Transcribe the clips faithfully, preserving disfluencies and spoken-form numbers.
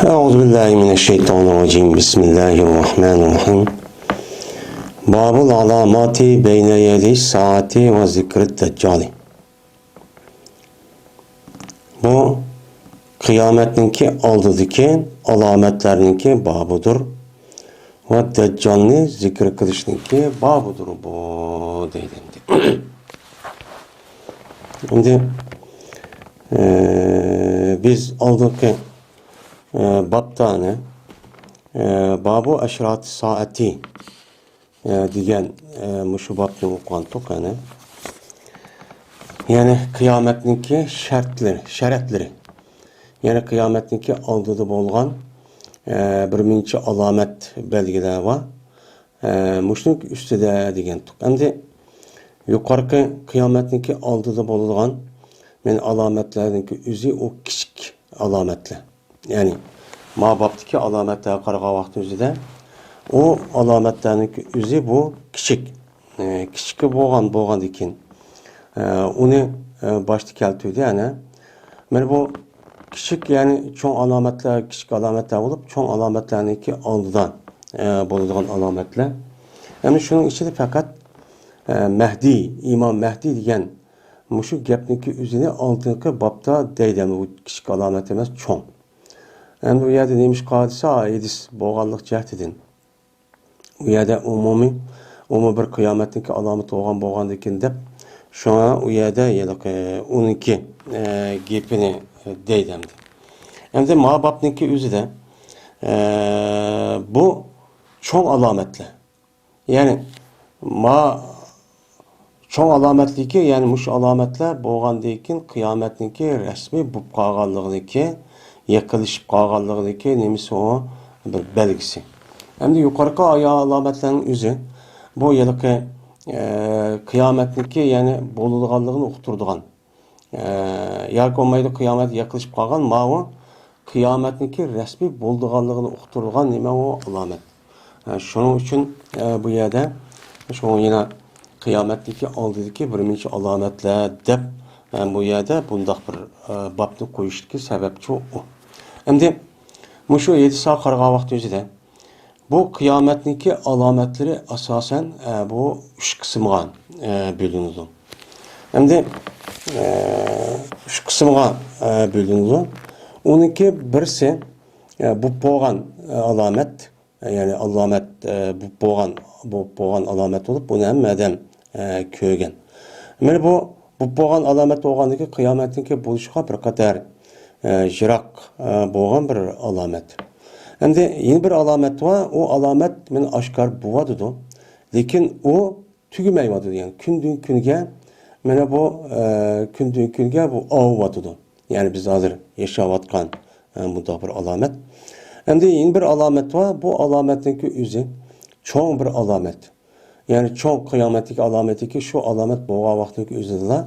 أعوذ بالله من الشيطان الرجيم. بسم الله الرحمن الرحيم. باب العلامات بين يدي الساعة وذكر الدجال. بۇ قىيامەتنىڭكى ئالدىدىكى ئالامەتلەرنىڭكى بابىدۇر ۋە دەججالنى زىكىر قىلىشنىڭكى بابىدۇر بۇ، دەيدۇ ئەمدى. ئەمدى، ئە، بىز ئالدىنقى، ئە، بابتا، ئە، بابۇ ئەشراتى سائەتى، ئە، دېگەن، ئە، مۇشۇ بابنى ئوقۇغانتۇق، يەنى. يەنى قىيامەتنىڭكى شەرتلىرى، شەرەتلىرى. يەنى قىيامەتنىڭكى ئالدىدا بولغان، ئە، بىر مۇنچە ئالامەت بەلگىلەر بار. ئە، مۇشۇنىڭ ئۈستىدە دېگەنتۇق. ئەمدى يۇقىرىقى قىيامەتنىڭكى ئالدىدا بولىدىغان مەن ئالامەتلەرنىڭكى ئۆزى ئۇ كىچىك ئالامەتلەر. يەنى ما بابتىكى ئالامەتلەرگە قارىغان ۋاقتىمىزدا ئۇ ئالامەتلەرنىڭكى ئۆزى بۇ كىچىك. ئە، كىچىككە بولغان، بولغاندىكىن، ئە، ئۇنى، ئە، باشتا كەلتۈردى، ئەنە. مانا بۇ كىچىك، يەنى چوڭ ئالامەتلەر، كىچىك ئالامەتلەر بولۇپ، چوڭ ئالامەتلەرنىڭكى ئالدىدا، ئە، بولىدىغان ئالامەتلەر. ئەمدى شۇنىڭ ئىچىدە پەقەت، ئە، مەھدى، ئىمام مەھدى دېگەن مۇشۇ گەپنىڭكى ئۆزىنى ئالدىنقى بابتا دەيدۇ، ئەمدى بۇ كىچىك ئالامەت ئەمەس، چوڭ. ئەمدى بۇ يەردە نېمىشقا دېسە، ھەدىس بولغانلىق جەھىتىدىن. ئۇ يەردە ئومۇمىي، ئۇمۇ بىر قىيامەتنىڭكى ئالامىتى بولغان، بولغاندىكىن دەپ، شۇڭا ئۇ يەردە ھېلىقى ئۇنىڭكى، ئە، گېپىنى دەيدۇ ئەمدى. ئەمدى ما بابنىڭكى ئۆزىدە، ئە، بۇ چوڭ ئالامەتلەر. يەنى ما چوڭ ئالامەتلىكى، يەنى مۇشۇ ئالامەتلەر بولغاندىن كېيىن قىيامەتنىڭكى رەسمىي بولۇپ قالغانلىقىنىڭكى، يېقىنلىشىپ قالغانلىقىنىڭكى نېمىسى ئۇ؟ بىر بەلگىسى. ئەمدى يۇقىرىقى ئايا ئالامەتلەرنىڭ ئۆزى بۇ ھېلىقى، ئە، قىيامەتنىڭكى، يەنى بولىدىغانلىقىنى ئۇقتۇرىدىغان. ئە، ياكى بولمايدۇ، قىيامەت يېقىنلىشىپ قالغان، ماۋۇ قىيامەتنىڭكى رەسمىي بولىدىغانلىقىنى ئۇقتۇرىدىغان نېمە ئۇ؟ ئالامەت. ئە، شۇنىڭ ئۈچۈن، ئە، بۇ يەردە شۇڭا يەنە قىيامەتتىكى ئالدىدىكى بىر مۇنچە ئالامەتلەر دەپ، ئە، بۇ يەردە بۇنداق بىر، ئە، بابنى قويۇشتىكى سەۋەبچۇ ئۇ. ئەمدى مۇشۇ ھەدىسقا قارىغان ۋاقتىمىزدا بۇ قىيامەتنىڭكى ئالامەتلىرى ئاساسەن، ئە، بۇ ئۈچ قىسىمغا، ئە، بۆلۈنىدۇ. ئەمدى، ئە، ئۈچ قىسىمغا، ئە، بۆلۈنىدۇ. ئۇنىڭكى بىرسى، ئە، بولۇپ بولغان، ئە، ئالامەت، ئە، يەنى ئالامەت، ئە، بولۇپ بولغان، بولۇپ بولغان ئالامەت بولۇپ، بۇنى ھەممە ئادەم، ئە، كۆرگەن. مانا بۇ بولۇپ بولغان ئالامەت بولغاندىكى قىيامەتنىڭكى بولۇشىغا بىر قەدەر، ئە، يىراق، ئە، بولغان بىر ئالامەت. ئەمدى يەنە بىر ئالامەت بار، ئۇ ئالامەت مانا ئاشكارا بولۇۋاتىدۇ. لېكىن ئۇ تۈگىمەيۋاتىدۇ، يەنى كۈندىن كۈنگە، مانا بۇ، ئە، كۈندىن كۈنگە بۇ ئاۋۇۋاتىدۇ. يەنى بىز ھازىر ياشاۋاتقان، ئە، بۇنداق بىر ئالامەت. ئەمدى يەنە بىر ئالامەت بار، بۇ ئالامەتنىڭكى ئۆزى چوڭ بىر ئالامەت. يەنى چوڭ قىيامەتتىكى ئالامەتتىكى شۇ ئالامەت بولغان ۋاقىتنىڭكى ئۆزىدىلا،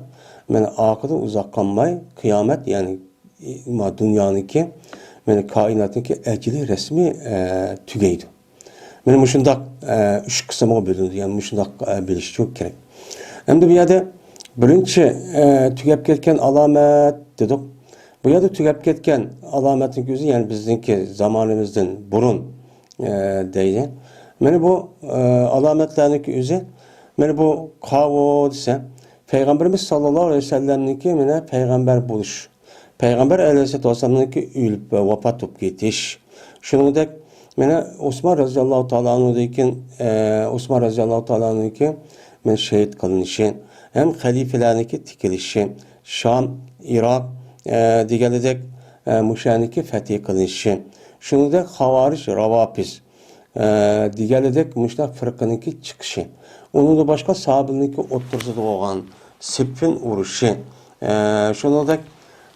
مانا ئارقىدىن ئۇزاق قالماي قىيامەت، يەنى ما دۇنيانىڭكى، مانا كائىناتنىڭكى ئەجىلى رەسمىي، ئە، تۈگەيدۇ. مانا مۇشۇنداق، ئە، ئۈچ قىسىمغا بۆلۈنىدۇ، يەنى مۇشۇنداق، ئە، بىلىش كېرەك. ئەمدى بۇ يەردە بىرىنچى، ئە، تۈگەپ كەتكەن ئالامەت دېدۇق. بۇ يەردە تۈگەپ كەتكەن ئالامەتنىڭ ئۆزى، يەنى بىزنىڭكى زامانىمىزدىن بۇرۇن، ئە، دەيدۇ. مانا بۇ، ئە، ئالامەتلەرنىڭكى ئۆزى، مانا بۇ قاۋۇ دېسە، پەيغەمبىرىمىز ساللاللاھۇ ئەلەيھى ۋەسەللەمنىڭكى مانا پەيغەمبەر بولۇش، پەيغەمبەر ئەلەيھىسسالاتۇ ۋەسسالامنىڭكى ئۆلۈپ ۋاپات بولۇپ كېتىش. شۇنىڭدەك مانا ئوسمان رەزىياللاھۇ تائالا ئەنھۇدىن كېيىن، ئە، ئوسمان رەزىياللاھۇ تائالا ئەنھۇنىڭكى مانا شېھىت قىلىنىشى، ھەم خەلىپىلەرنىڭكى تىكىلىشى، شام، ئىراق، ئە، دېگەنلىدەك، ئە، مۇشۇ يەرنىڭكى فەتھى قىلىنىشى. شۇنىڭدەك خاۋارىج، راۋاپىز، ئە، دېگەنلىدەك مۇشۇنداق فىرقىنىڭكى چىقىشى. ئۇنىڭدىن باشقا ساھابىلەرنىڭكى ئوتتۇرىسىدا بولغان سىففىن ئۇرۇشى. ئە، شۇنىڭدەك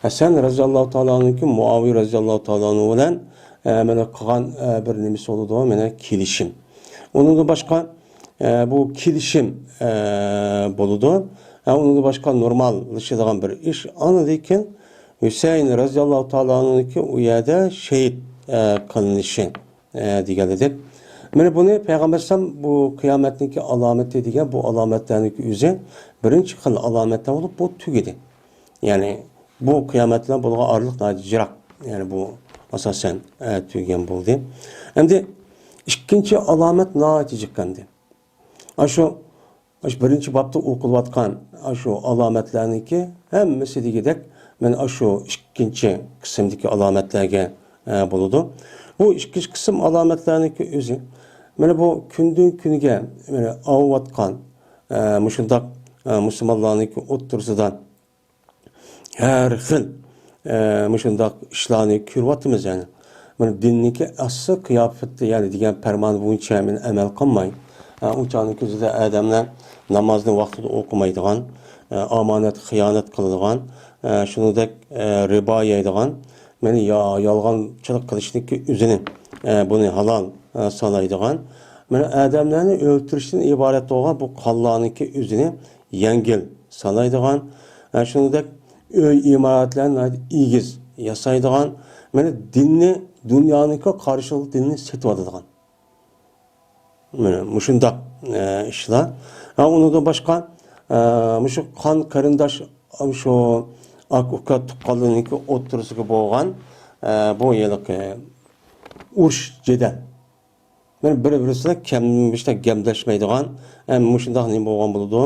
ھەسەن رەزىياللاھۇ تائالا ئەنھۇكى مۇئاۋىيە رەزىياللاھۇ تائالا ئەنھۇ بىلەن، ئە، مانا قىلغان، ئە، بىر نېمىسى بولىدۇ، مانا كېلىشىم. ئۇنىڭدىن باشقا، ئە، بۇ كېلىشىم، ئە، بولىدۇ. ئە، ئۇنىڭدىن باشقا نورماللىشىدىغان بىر ئىش. ئاندىن كېيىن ھۈسەيىن رەزىياللاھۇ تائالا ئەنھۇنىڭكى ئۇ يەردە شېھىت، ئە، قىلىنىشى. ئە، دېگەنلىدەك. مانا بۇنى پەيغەمبەر ئەلەيھىسسالام بۇ قىيامەتنىڭكى ئالامىتى دېگەن بۇ ئالامەتلەرنىڭكى ئۆزى بىرىنچى خىل ئالامەتلەر بولۇپ، بۇ تۈگىدى. يەنى بۇ قىيامەت بىلەن بولغان ئارىلىق ناھايىتى يىراق. يەنى بۇ ئاساسەن، ئە، تۈگىگەن بولدى. ئەمدى ئىككىنچى ئالامەت ناھايىتى جىق ئەمدى. ئاشۇ، ئاشۇ بىرىنچى بابتا ئوقۇلۇۋاتقان ئاشۇ ئالامەتلەرنىڭكى ھەممىسى دېگۈدەك مانا ئاشۇ ئىككىنچى قىسىمدىكى ئالامەتلەرگە، ئە، بولىدۇ. بۇ ئىككىنچى قىسىم ئالامەتلەرنىڭكى ئۆزى، مانا بۇ كۈندىن كۈنگە، مانا، ئاۋۇۋاتقان، ئە، مۇشۇنداق، ئە، مۇسۇلمانلارنىڭكى ئوتتۇرىسىدا ھەر خىل، ئە، مۇشۇنداق ئىشلارنى كۆرۈۋاتىمىز، يەنى. مانا دىننىڭكى ئەسلى قىياپىتى، يەنى دېگەن پەرمانى بويىچە مانا ئەمەل قىلماي، ئە، ئۇ چاغنىڭ كۆزىدە ئادەملەر نامازنى ۋاقتىدا ئوقۇمايدىغان، ئە، ئامانەتكە خىيانەت قىلىدىغان، ئە، شۇنىڭدەك، ئە، رىبا يەيدىغان، مانا يا-، يالغانچىلىق قىلىشنىڭكى ئۆزىنى، ئە، بۇنى ھالال، ئە، سانايدىغان، مانا ئادەملەرنى ئۆلتۈرۈشتىن ئىبارەت بولغان بۇ قانلارنىڭكى ئۆزىنى يەڭگىل سانايدىغان، ئە، شۇنىڭدەك ئۆي ئىمارەتلەرنى ناھايىتى ئېگىز ياسايدىغان، مانا دىننى، دۇنيانىڭكى قارشىلىق دىنىنى سېتىۋالىدىغان. مانا مۇشۇنداق، ئە، ئىشلار. ھە، ئۇنىڭدىن باشقا، ئە، مۇشۇ قان قېرىنداش، مۇشۇ ئاكا ئۇكا تۇغقانلىرىنىڭكى ئوتتۇرىسىغا بولغان، ئە، بۇ ھېلىقى ئۇرۇش جېدەل. مانا بىر-بىرسىنى كەم-، مۇشۇنداق گەپلەشمەيدىغان، ھەم مۇشۇنداق نېمە بولغان بولىدۇ؟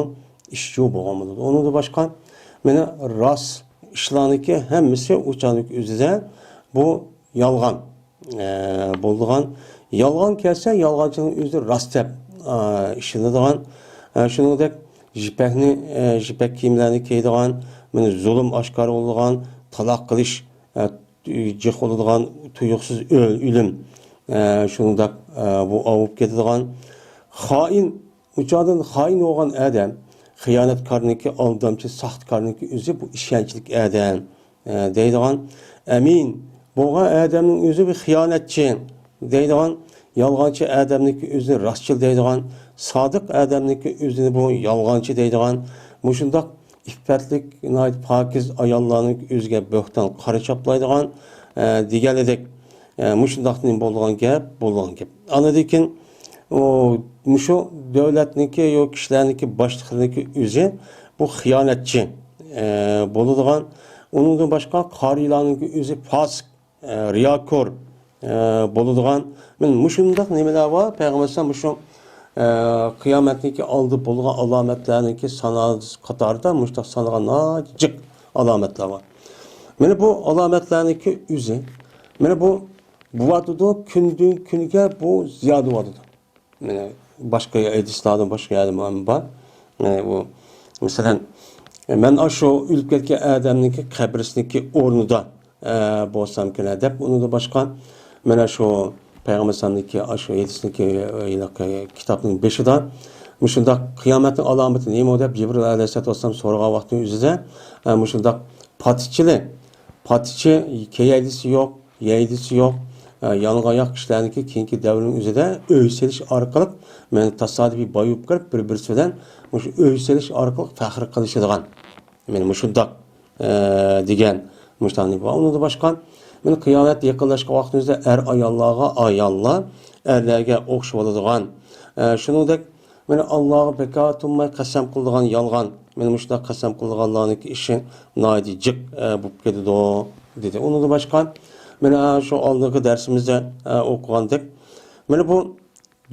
ئىشچۇ بولغان بولىدۇ. ئۇنىڭدىن باشقا، مانا راست ئىشلارنىڭكى ھەممىسى ئۇ چاغنىڭكى ئۆزىدە بۇ يالغان، ئە، بولىدىغان. يالغان كەلسە، يالغانچىنىڭ ئۆزى راست دەپ، ئە، ئىشىنىدىغان. ئە، شۇنىڭدەك يىپەكنى، ئە، يىپەك كىيىملەرنى كىيىدىغان، مانا زۇلۇم ئاشكارا بولىدىغان، تالاق قىلىش، ئە، جىق بولىدىغان، تۇيۇقسىز ئۆل-، ئۆلۈم، ئە، شۇنداق، ئە، بۇ ئاۋۇپ كېتىدىغان. خائىن، ئۇ چاغدىن خائىن بولغان ئادەم، خىيانەتكارنىڭكى، ئالدامچى، ساختىكارنىڭكى ئۆزى بۇ ئىشەنچلىك ئادەم، ئە، دەيدىغان. ئەمىن بولغان ئادەمنىڭ ئۆزى بىر خىيانەتچى دەيدىغان. يالغانچى ئادەمنىڭكى ئۆزىنى راستچىل دەيدىغان. سادىق ئادەمنىڭكى ئۆزىنى بۇ يالغانچى دەيدىغان. مۇشۇنداق ئىپپەتلىك، ناھايىتى پاكىز ئاياللارنىڭ ئۆزىگە بۆھتان، قارا چاپلايدىغان، ئە، دېگەنلىدەك، ئە، مۇشۇنداق نېمە بولىدىغان گەپ، بولىدىغان گەپ. ئاندىن كېيىن، ئۇ، مۇشۇ دۆلەتنىڭكى يا كىشىلەرنىڭكى باشلىقلىرىنىڭكى ئۆزى بۇ خىيانەتچى، ئە، بولىدىغان. ئۇنىڭدىن باشقا قارىيلارنىڭكى ئۆزى پاسىق، ئە، رىياكور، ئە، بولىدىغان. مانا مۇشۇنداق نېمىلەر بار. پەيغەمبەر ئەلەيھىسسالام مۇشۇ، ئە، قىيامەتنىڭكى ئالدى بولغان ئالامەتلەرنىڭكى ساناس قاتارىدا مۇشۇنداق سانىغان ناھايىتى جىق ئالامەتلەر بار. مانا بۇ ئالامەتلەرنىڭكى ئۆزى، مانا بۇ بولۇۋاتىدۇ، كۈندىن كۈنگە بۇ زىيادە بولىدۇ. مانا باشقا ھەدىسلەردە باشقا يەردە بار. مانا بۇ، مەسىلەن، مەن ئاشۇ ئۆلۈپ كەتكەن ئادەمنىڭكى قەبرىسىنىڭكى ئورنىدا، ئە، بولسامكىن دەپ، ئۇنىڭدىن باشقا مانا شۇ پەيغەمبەر ئەلەيھىسسالامنىڭكى ئاشۇ ھەدىسنىڭكى، ئە، كىتابنىڭ بېشىدا مۇشۇنداق قىيامەتنىڭ ئالامىتى نېمە دەپ جىبرىل ئەلەيھىسسالاتۇ ۋەسسالام سورىغان ۋاقتىنىڭ ئۆزىدە، ئە، مۇشۇنداق پاتىچىلى، پاتىچى كېيەيلىسى يوق، يەيدىسى يوق، ئە، يالىڭاياق كىشىلەرنىڭكى كېيىنكى دەۋرنىڭ ئۆزىدە ئۆي سېلىش ئارقىلىق، مانا تاسادىپىي باي بولۇپ كىرىپ، بىر-بىرسى بىلەن مۇشۇ ئۆي سېلىش ئارقىلىق پەخىر قىلىشىدىغان، مانا مۇشۇنداق، ئە، دېگەن مۇشۇنداق نېمە بار. ئۇنىڭدىن باشقا، مانا قىيامەت يېقىنلاشقان ۋاقتىمىزدا ئەر ئاياللارغا، ئاياللار ئەرلەرگە ئوخشىۋالىدىغان، ئە، شۇنىڭدەك مانا ئاللاغا بىكار تۇرماي قەسەم قىلىدىغان يالغان. مانا مۇشۇنداق قەسەم قىلىدىغانلارنىڭكى ئىشى ناھايىتى جىق، ئە، بولۇپ كېتىدۇ، دېدى. ئۇنىڭدىن باشقا، مانا شۇ ئالدىنقى دەرسىمىزدە، ئە، ئوقۇغاندەك، مانا بۇ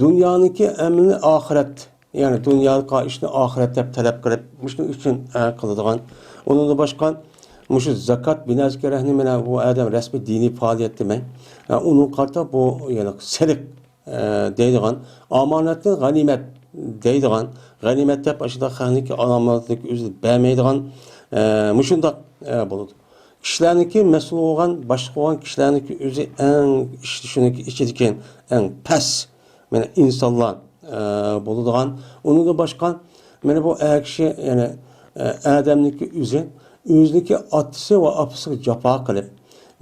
دۇنيانىڭكى ئەمىلى ئاخىرەت، يەنى دۇنياغا ئىشنى ئاخىرەت دەپ تەلەپ قىلىپ، مۇشۇنىڭ ئۈچۈن، ئە، قىلىدىغان. ئۇنىڭدىن باشقا، مۇشۇ زاكات، بىنەزكىرەھنى مانا بۇ ئادەم رەسمىي دىنىي پائالىيەت دېمەي، ئە، ئۇنىڭغا قارىتا بۇ، يەنى سېلىق، ئە، دەيدىغان، ئامانەتنى غەنىيمەت دەيدىغان، غەنىيمەت دەپ ئاشۇنداق خەقنىڭكى ئامانەتنىڭكى ئۆزىنى بەرمەيدىغان، ئە، مۇشۇنداق، ئە، بولىدۇ. كىشىلەرنىڭكى مەسئۇل بولغان، باشلىق بولغان كىشىلەرنىڭكى ئۆزى ئەڭ ئىش-، شۇنىڭكى ئىچىدىكى ئەڭ پەس، مانا ئىنسانلار، ئە، بولىدىغان. ئۇنىڭدىن باشقا، مانا بۇ ئەر كىشى، يەنى، ئە، ئادەمنىڭكى ئۆزى، ئۆزىنىڭكى ئاتىسى ۋە ئاپىسىغا جاپا قىلىپ،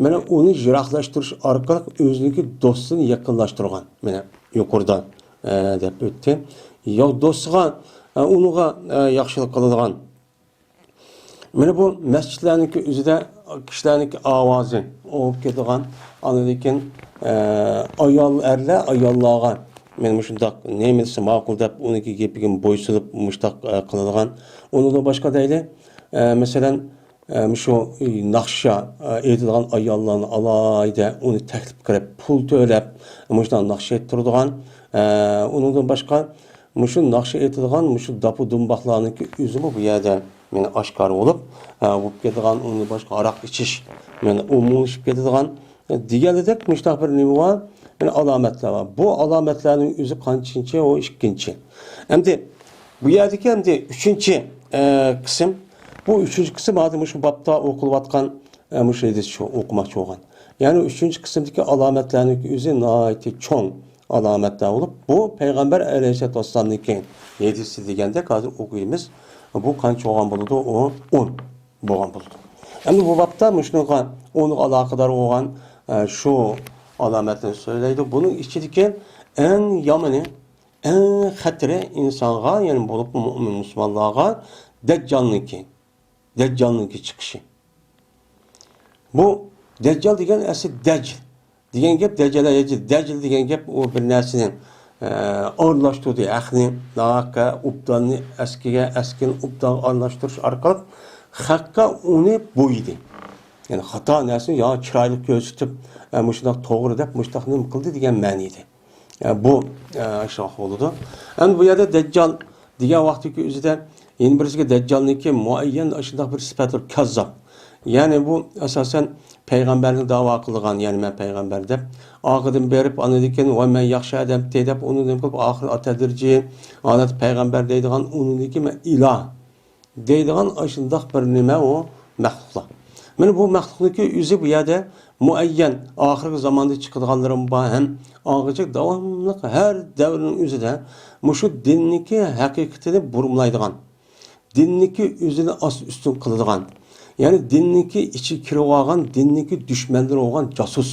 مانا ئۇنى يىراقلاشتۇرۇش ئارقىلىق ئۆزىنىڭكى دوستىنى يېقىنلاشتۇرغان. مانا يۇقىرىدا، ئە، دەپ ئۆتتى. يا دوستىغا، ئە، ئۇنىڭغا، ئە، ياخشىلىق قىلىدىغان. مانا بۇ مەسچىتلەرنىڭكى ئۆزىدە كىشىلەرنىڭكى ئاۋازى بولۇپ كېتىدىغان. ئاندىن كېيىن، ئە، ئايال، ئەرلەر ئاياللارغا، مانا مۇشۇنداق نېمە دېسە ماقۇل دەپ، ئۇنىڭكى گېپىگە بويسۇنۇپ، مۇشۇنداق، ئە، قىلىدىغان. ئۇنىڭدىن باشقا دەيلى، ئە، مەسىلەن، ئە، مۇشۇ ناخشا، ئە، ئېيتىدىغان ئاياللارنى ئالاھىدە ئۇنى تەكلىپ قىلىپ، پۇل تۆلەپ، مۇشۇنداق ناخشا ئېيتتۇرىدىغان، ئە، ئۇنىڭدىن باشقا، مۇشۇ ناخشا ئېيتىدىغان، مۇشۇ داپۇ دۇمباقلارنىڭكى ئۆزىمۇ بۇ يەردە مانا ئاشكارا بولۇپ، ئە، بولۇپ كېتىدىغان، ئۇنىڭدىن باشقا ھاراق ئىچىش، مانا ئومۇملىشىپ كېتىدىغان، ئە، دېگەنلىدەك مۇشۇنداق بىر نېمە بار، مانا ئالامەتلەر بار. بۇ ئالامەتلەرنىڭ ئۆزى قانچىنچى؟ ئۇ ئىككىنچى. ئەمدى بۇ يەردىكى ئەمدى ئۈچىنچى، ئە، قىسىم. بۇ ئۈچىنچى قىسىم ھازىر مۇشۇ بابتا ئوقۇلۇۋاتقان، ئە، مۇشۇ ھەدىس شۇ ئوقۇماقچى بولغان. يەنى ئۈچىنچى قىسىمدىكى ئالامەتلەرنىڭ ئۆزى ناھايىتى چوڭ ئالامەتلەر بولۇپ، بۇ پەيغەمبەر ئەلەيھىسسالاتۇ ۋەسسالامنىڭكى ھەدىسى دېگەندەك ھازىر ئوقۇيمىز. بۇ قانچە بولغان بولىدۇ؟ ئۇ ئون بولغان بولىدۇ. ئەمدى بۇ بابتا مۇشۇنىڭغا، ئۇنىڭغا ئالاقىدار بولغان، ئە، شۇ ئالامەتلەرنى سۆزلەيدۇ. بۇنىڭ ئىچىدىكى ئەڭ يامىنى، ئەڭ خەتىرى ئىنسانغا، يەنى بولۇپمۇ مۆمىن مۇسۇلمانلارغا دەججالنىڭكى، دەججالنىڭكى چىقىشى. بۇ دەججال دېگەن ئەسلى دەج دېگەن گەپ، دەجەل، دەجىل دېگەن گەپ، ئۇ بىر نەرسىنى، ئە، ئورۇنلاشتۇردى، ھەقنى، ناھەققە، ئوبداننى ئەسكىگە، ئەسكىنى ئوبدانغا ئورۇنلاشتۇرۇش ئارقىلىق خەققە ئۇنى بويىدى. يەنى خاتا نەرسىنى يا چىرايلىق كۆرسىتىپ، ئە، مۇشۇنداق توغرا دەپ، مۇشۇنداق نېمە قىلدى دېگەن مەنىدە. ئە، بۇ، ئە، شۇنداق بولىدۇ. ئەمدى بۇ يەردە دەججال دېگەن ۋاقىتتىكى ئۆزىدە يەنە بىرسىگە دەججالنىڭكى مۇئەييەن شۇنداق بىر سۈپەتلىرى كاززاپ. يەنى بۇ ئاساسەن پەيغەمبەرنى داۋا قىلىدىغان، يەنى مەن پەيغەمبەر دەپ، ئارقىدىن بېرىپ ئاندىن كېيىن ۋاي مەن ياخشى ئادەمتى دەپ ئۇنى نېمە قىلىپ ئاخىرى ئاتەدىرجى، ئادەتتە پەيغەمبەر دەيدىغان ئۇنىڭدىكى مەن ئىلاھ دەيدىغان ئاشۇنداق بىر نېمە ئۇ مەخلۇقلار. مانا بۇ مەخلۇقنىڭكى ئۆزى بۇ يەردە مۇئەييەن، ئاخىرقى زاماندا چىقىدىغانلىرىمۇ بار ھەم ئاغىچە داۋاملىق ھەر دەۋرنىڭ ئۆزىدە مۇشۇ دىننىڭكى ھەقىقىتىنى بۇرمىلايدىغان، دىننىڭكى ئۆزىنى ئاست ئۈستۈن قىلىدىغان، يەنى دىننىڭكى ئىچىگە كىرىۋالغان، دىننىڭكى دۈشمەنلىرى بولغان جاسۇس،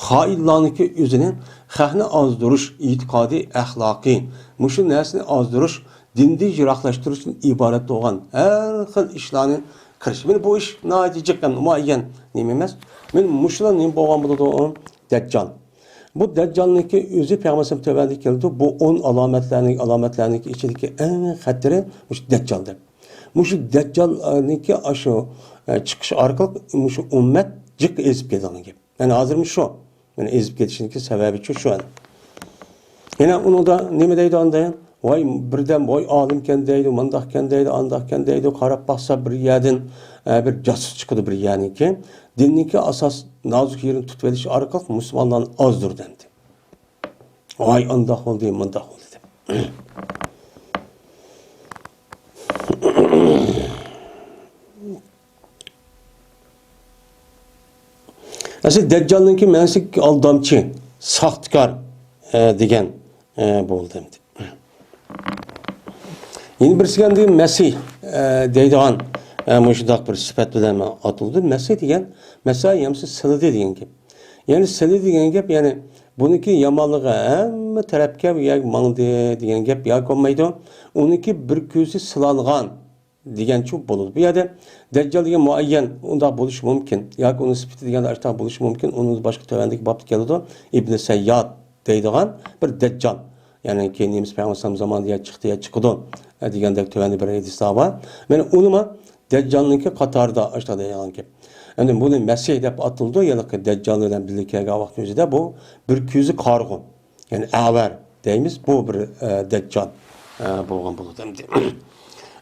خائىنلارنىڭكى ئۆزىنى خەقنى ئازدۇرۇش، ئېتىقادىي، ئەخلاقىي، مۇشۇ نەرسىنى ئازدۇرۇش، دىندىن يىراقلاشتۇرۇشتىن ئىبارەت بولغان ھەر خىل ئىشلارنى قىلىش. مانا بۇ ئىش ناھايىتى جىق ھەم مۇئەييەن نېمە ئەمەس. مانا مۇشۇلار نېمە بولغان بولىدۇ؟ ئۇ دەججال. بۇ دەججالنىڭكى ئۆزى پەيغەمبەر ئەلەيھىسسالام تۆۋەندە كەلدى. بۇ ئون ئالامەتلەرنىڭ، ئالامەتلەرنىڭكى ئىچىدىكى ئەڭ خەتىرى مۇشۇ دەججال دەپ. مۇشۇ دەججالنىڭكى ئاشۇ، ئە، چىقىشى ئارقىلىق مۇشۇ ئۈممەت جىق ئېزىپ كېتىدىغان گەپ. يەنى ھازىرمۇ شۇ. يەنى ئېزىپ كېتىشنىڭكى سەۋەبى شۇ، شۇ. يەنە ئۇنىڭدا نېمە دەيدۇ ئاندىن؟ ۋاي، بىردەم، ۋاي، ئالىمكەن دەيدۇ، مۇنداقكەن دەيدۇ، ئانداقكەن دەيدۇ. قاراپ باقسا بىر يەردىن، ئە، بىر جاسۇس چىقىدۇ بىر يەرنىڭكى. دىننىڭكى ئاساس نازۇك يېرىنى تۇتۇۋېلىش ئارقىلىق مۇسۇلمانلارنى ئازدۇرىدۇ ئەمدى. ۋاي، ئانداق بولدى، مۇنداق بولدى دەپ. ئەسلى دەججالنىڭكى مەنىسى ئالدامچى، ساختىكار، ئە، دېگەن، ئە، بولدى ئەمدى. يەنە بىرسىگە ئەمدى مەسىھ، ئە، دەيدىغان، ئە، مۇشۇنداق بىر سۈپەت بىلەن ئاتىلىدۇ. مەسىھ دېگەن، مەسىھ يەمسە سىلىدى دېگەن گەپ. يەنى سىلىدى دېگەن گەپ، يەنى بۇنىڭكى يامانلىقى ھەممە تەرەپكە بۇ يەرگە ماڭدى دېگەن گەپ ياكى بولمايدۇ. ئۇنىڭكى بىر كۆزى سىلانغان دېگەنچە بولىدۇ. بۇ يەردە دەججال دېگەن مۇئەييەن ئۇنداق بولۇشى مۇمكىن. ياكى ئۇنىڭ سۈپىتى دېگەندە ئاشۇنداق بولۇشى مۇمكىن. ئۇنىڭ باشقا تۆۋەندىكى بابتا كېلىدۇ. ئىبنى سەيياد دەيدىغان بىر دەججال. يەنى كېيىن نېمىسى پەيغەمبەر ئەلەيھىسسالام زامانىدا يا چىقتى يا چىقىدۇ، ئە، دېگەندەك تۆۋەندە بىر ھەدىسلەر بار. مانا ئۇنىمۇ دەججالنىڭكى قاتارىدا ئاشۇنداق دەيدىغان گەپ. ئەمدى بۇنى مەسىھ دەپ ئاتىلىدۇ. ھېلىقى دەججال بىلەن بىللە كەلگەن ۋاقىتنىڭ ئۆزىدە بۇ بىر كۆزى قارىغۇ. يەنى ئەۋەر دەيمىز، بۇ بىر، ئە، دەججال، ئە، بولغان بولىدۇ ئەمدى.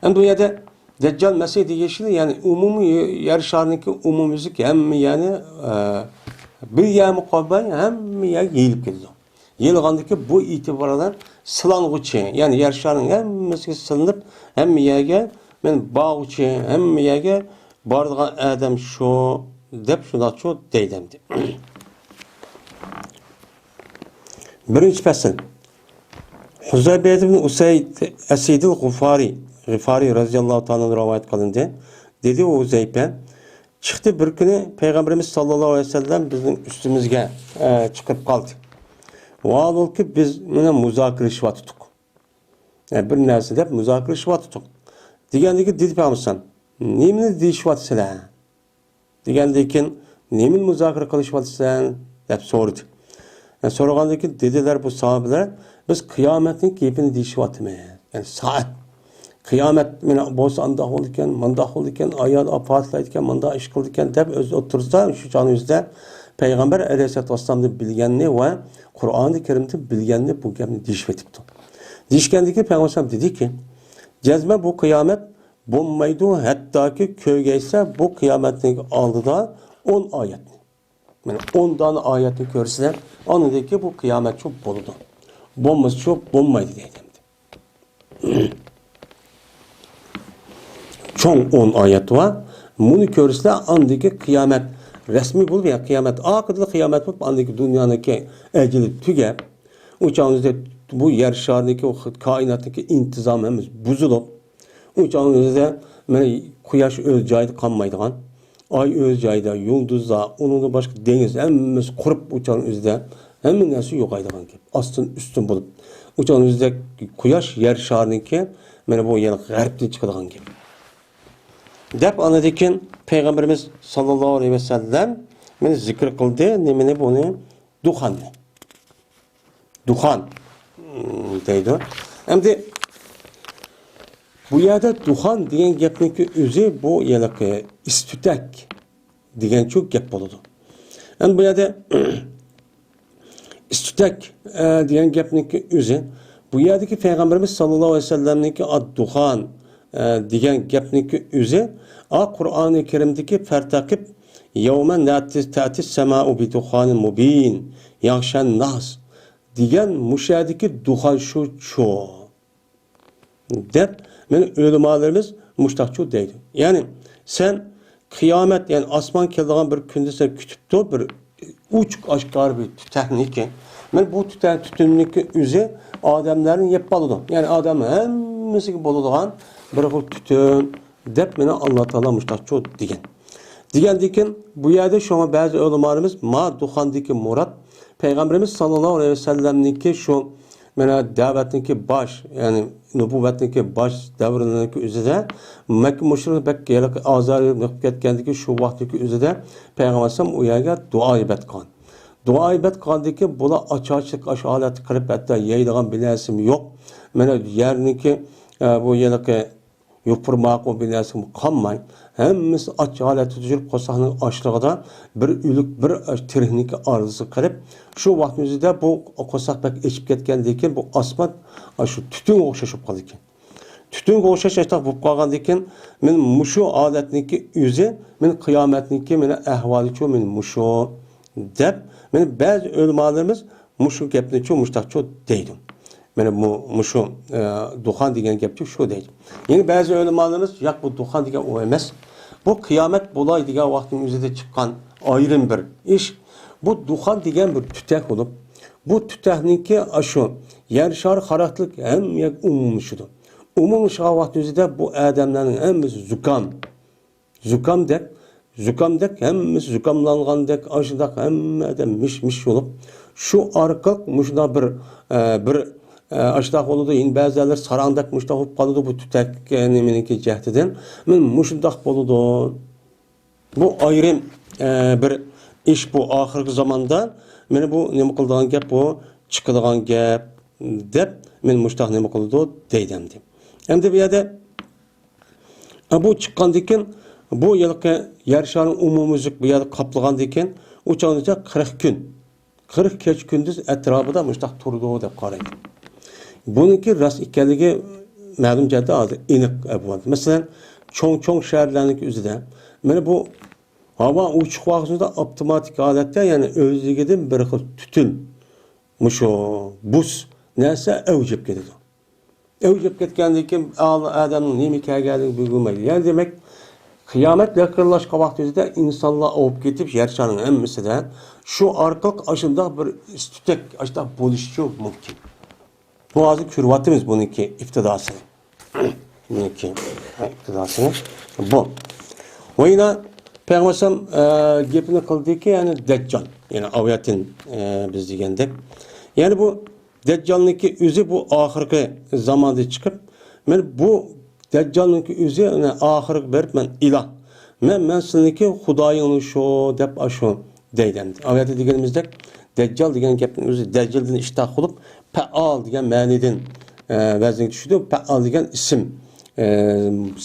ئەمدى بۇ يەردە دەججال مەسىھ دېيىشى، يەنى ئومۇمىي يەر شارىنىڭكى ئومۇميۈزلۈك ھەممە يەرنى، ئە، بىر يەرمۇ قالماي ھەممە يەرگە يېيىلىپ كېتىدۇ. يېيىلغاندىكى بۇ ئېتىبارى بىلەن سىلانغۇچى، يەنى يەر شارىنىڭ ھەممىسىگە سىلىنىپ، ھەممە يەرگە مەن بارغۇچى، ھەممە يەرگە بارىدىغان ئادەم شۇ دەپ شۇنداقچۇ دەيدۇ ئەمدى. بىرىنچى پەسىل. ھۇزەيپە ئىبن ئۇسەيد ئەسىدىل غىفارى، غىفارى رەزىياللاھۇ تائالا ئەنھۇ رىۋايەت قىلىندى. دېدى ئۇ ھۇزەيپە، چىقتى بىر كۈنى پەيغەمبىرىمىز ساللاللاھۇ ئەلەيھى ۋەسەللەم بىزنىڭ ئۈستىمىزگە، ئە، چىقىپ قالدى. ۋاھالبۇلكى بىز مانا مۇزاكىرىلىشىۋاتىدۇق. ئە، بىر نەرسە دەپ مۇزاكىرىلىشىۋاتىدۇق. دېگەندىكىن دېدى پەيغەمبەر، نېمىنى دېيىشىۋاتىسىلەر؟ دېگەندىن كېيىن، نېمىنى مۇزاكىرە قىلىشىۋاتىسەن؟ دەپ سورىدى. يەنى سورىغاندىن كېيىن دېدىلەر بۇ ساھابىلەر، بىز قىيامەتنىڭ گېپىنى دېيىشىۋاتىمىز. يەنى سائەت. قىيامەت مانا بولسا ئانداق بولىدىكەن، مانداق بولىدىكەن، ئايال ئاپاتلايدىكەن، مانداق ئىش قىلىدىكەن دەپ ئۆز ئوتتۇرىسىدا شۇ چاغنىڭ ئۆزىدە پەيغەمبەر ئەلەيھىسسالاتۇ ۋەسسالامدىن بىلگەننى ۋە قۇرئانى كەرىمدىن بىلگەننى بۇ گەپنى دېيىشىۋېتىپتۇ. دېيىشكەندىكىن پەيغەمبەر ئەلەيھىسسالام دېدىكى، جەزمەن بۇ قىيامەت بولمايدۇ، ھەتتاكى كۆرگەيسە بۇ قىيامەتنىڭ ئالدىدا ئون ئايەتنى. مانا ئون دانە ئايەتنى كۆرسىلەر، ئاندىن كېيىن بۇ قىيامەتچۇ بولىدۇ. بولمىسىچۇ بولمايدۇ دەيدۇ ئەمدى. چوڭ ئون ئايەت بار. بۇنى كۆرسىلەر، ئاندىن كېيىن قىيامەت رەسمىي بولۇپ، يەنى قىيامەت ئاخىرىدا قىيامەت بولۇپ، ئاندىن كېيىن دۇنيانىڭكى ئەجىلى تۈگەپ، ئۇ چاغدا بۇ يەر شارىدىكى، ئۇ كائىناتتىكى ئىنتىزام ھەممىسى بۇزۇلۇپ، ئۇ چاغنىڭ ئۆزىدە مانا قۇياش ئۆز جايىدا قالمايدىغان، ئاي ئۆز جايىدا، يۇلدۇزلار، ئۇنىڭدىن باشقا دېڭىز ھەممىسى قۇرۇپ، ئۇ چاغنىڭ ئۆزىدە ھەممە نەرسە يوقايدىغان گەپ. ئاستىن ئۈستۈن بولۇپ، ئۇ چاغنىڭ ئۆزىدە قۇياش يەر شارىنىڭكى مانا بۇ يەنە غەربتىن چىقىدىغان گەپ. دەپ ئاندىن كېيىن پەيغەمبىرىمىز ساللاللاھۇ ئەلەيھى ۋەسەللەم مانا زىكىر قىلدى نېمىنى، بۇنى؟ دۇخاننى. دۇخان، ئىم، دەيدۇ. ئەمدى بۇ يەردە دۇخان دېگەن گەپنىڭكى ئۆزى بۇ ھېلىقى ئىس-تۈتەك دېگەنچۇ گەپ بولىدۇ. ئەمدى بۇ يەردە ئىس-تۈتەك، ئە، دېگەن گەپنىڭكى ئۆزى، بۇ يەردىكى پەيغەمبىرىمىز ساللاللاھۇ ئەلەيھى ۋەسەللەمنىڭكى ئاد-دۇخان، ئە، دېگەن گەپنىڭكى ئۆزى، ئا، قۇرئانى كەرىمدىكى فەرتەقىب يەۋمە نەتىس تەتىس سەمائۇ بىدۇخانىن مۇبىن ياغشەن ناس دېگەن مۇشۇ يەردىكى دۇخان شۇچۇ دەپ، مانا ئۆلىمالىرىمىز مۇشتاقچۇ دەيدۇ. يەنى سەن قىيامەت، يەنى ئاسمان كېلىدىغان بىر كۈندە سەن كۈتۈپ تۇر، بىر ئوچۇق ئاشكارا بىر تۈتەكنىكى. مانا بۇ تۈتەك، تۈتۈننىكى ئۆزى ئادەملەرنى يەپ قالىدۇ. يەنى ئادەم ھەممىسىگە بولىدىغان بىر خىل تۈتۈن. دەپ مانا ئاللا تائالا مۇشتاقچۇ دېگەن. دېگەندىكىن بۇ يەردە شۇڭا بەزى ئۆلىمالىرىمىز ما دۇخاندىكى مۇراد پەيغەمبىرىمىز ساللاللاھۇ ئەلەيھى ۋەسەللەمنىڭكى شۇ مانا دەۋەتنىڭكى باش، يەنى نۇبۇۋۋەتنىڭكى باش دەۋرىنىڭكى ئۆزىدە مەككە مۇشرىكلار بەك ھېلىقى ئازار يېقىپ كەتكەندىكى شۇ ۋاقىتتىكى ئۆزىدە پەيغەمبەر ئەلەيھىسسالام ئۇ يەرگە دۇئا ئىبادەت قىلغان. دۇئا ئىبادەت قىلغاندىكىن بۇلار ئاچ-ئاچلىق ئاشۇ ھالەتتە قېلىپ، ھەتتا يەيدىغان بىر نەرسىمۇ يوق. مانا يەرنىڭكى، ئە، بۇ ھېلىقى يوپۇرماق، ئۇ بىر نەرسىمۇ قالماي، ھەممىسى ئاچ ھالەتتە يۈرۈپ، قورساقنىڭ ئاچلىقىدا بىر ئۆلۈك، بىر تىرىكنىڭكى ئارىسىغا قېلىپ، شۇ ۋاقىتنىڭ ئۆزىدە بۇ قورساق بەك ئېچىپ كەتكەندىن كېيىن، بۇ ئاسمان ئاشۇ تۈتۈنگە ئوخشاش بولۇپ قالىدىكەن. تۈتۈنگە ئوخشاش ئاشتاق بولۇپ قالغاندىن كېيىن، مانا مۇشۇ ھالەتنىڭكى ئۆزى، مانا قىيامەتنىڭكى مانا ئەھۋالىچۇ، مانا مۇشۇ، دەپ، مانا بەزى ئۆلىمالىرىمىز مۇشۇ گەپنىچۇ مۇشتاقچۇ دەيدۇ. مانا مۇ-، مۇشۇ، ئە، دۇخان دېگەن گەپچۇ شۇ دەيدۇ. يەنە بەزى ئۆلىمالىرىمىز، ياق، بۇ دۇخان دېگەن ئۇ ئەمەس. بۇ قىيامەت بولاي دېگەن ۋاقىتنىڭ ئۆزىدە چىققان ئايرىم بىر ئىش. بۇ دۇخان دېگەن بىر تۈتەك بولۇپ، بۇ تۈتەكنىڭكى ئاشۇ يەر شارى خاراكتېرلىك ھەممە يەرگە ئومۇملىشىدۇ. ئومۇملىشىدىغان ۋاقىتنىڭ ئۆزىدە بۇ ئادەملەرنىڭ ھەممىسى زۇكام. زۇكامدەك، زۇكامدەك، ھەممىسى زۇكاملانغاندەك، ئاشۇنداق ھەممە ئادەم مىش-مىش بولۇپ، شۇ ئارقىلىق مۇشۇنداق بىر، ئە، بىر، ئە، ئاشۇنداق بولىدۇ. يەنە بەزىلەر ساراڭدەك مۇشۇنداق بولۇپ قالىدۇ، بۇ تۈتەك، ئە، نېمىنىڭكى جەھىتىدىن. مانا مۇشۇنداق بولىدۇ. بۇ ئايرىم، ئە، بىر ئىش بۇ ئاخىرقى زاماندا. مانا بۇ نېمە قىلىدىغان گەپ بۇ؟ چىقىدىغان گەپ دەپ، مانا مۇشۇنداق نېمە قىلىدۇ دەيدۇ ئەمدى. ئەمدى بۇ يەردە ئە، بۇ چىققاندىن كېيىن، بۇ ھېلىقى يەر شارىنىڭ ئومۇميۈزلۈك بۇ يەردە قاپلىغاندىن كېيىن، ئۇ چاغنىچە قىرىق كۈن، قىرىق كېچە كۈندۈز ئەتراپىدا مۇشۇنداق تۇرىدۇ دەپ قارايدۇ. بۇنىڭكى راست ئىكەنلىكى مەلۇم جەھەتتە ھازىر ئېنىق بولدى. مەسىلەن، چوڭ-چوڭ شەھەرلەرنىڭكى ئۆزىدە، مانا بۇ ھاۋا ئوچۇق ۋاقتىدا ئاپتوماتىك ھالەتتە، يەنى ئۆزلۈكىدىن بىر خىل تۈتۈن، مۇشۇ بۇس نەرسە ئەۋج ئېلىپ كېتىدۇ. ئەۋج ئېلىپ كەتكەندىن كېيىن ئا-، ئادەمنىڭ نېمە كەلگەنلىكىنى بىلمەيدۇ. يەنى دېمەك، قىيامەت يېقىنلاشقان ۋاقتىمىزدا ئىنسانلار ئاۋۇپ كېتىپ، يەر شارىنىڭ ھەممىسىدە شۇ ئارقىلىق ئاشۇنداق بىر ئىس-تۈتەك، ئاشۇنداق بولۇشىچۇ مۇمكىن. بۇ ھازىر كۆرۈۋاتىمىز بۇنىڭكى ئىپتىداسىنى. بۇنىڭكى ئىپتىداسىنى. بۇ. ۋە يەنە پەيغەمبەر ئەلەيھىسسالام، ئە، گېپىنى قىلدىكى، يەنى دەججال. يەنى ئاۋياتىن، ئە، بىز دېگەندەك. يەنى بۇ دەججالنىڭكى ئۆزى بۇ ئاخىرقى زاماندا چىقىپ، مانا بۇ دەججالنىڭكى ئۆزى، مانا ئاخىرقى بېرىپ، مەن ئىلاھ، مەن، مەن سىلىنىڭكى خۇدايىڭ شۇ دەپ ئاشۇ دەيدۇ ئەمدى. ئاۋۇ يەردە دېگىنىمىزدەك، دەججال دېگەن گەپنىڭ ئۆزى دەججالدىن ئىشتىق بولۇپ، پەئال دېگەن مەنىدىن، ئە، ۋەزنگە چۈشىدۇ. پەئال دېگەن ئىسىم. ئە،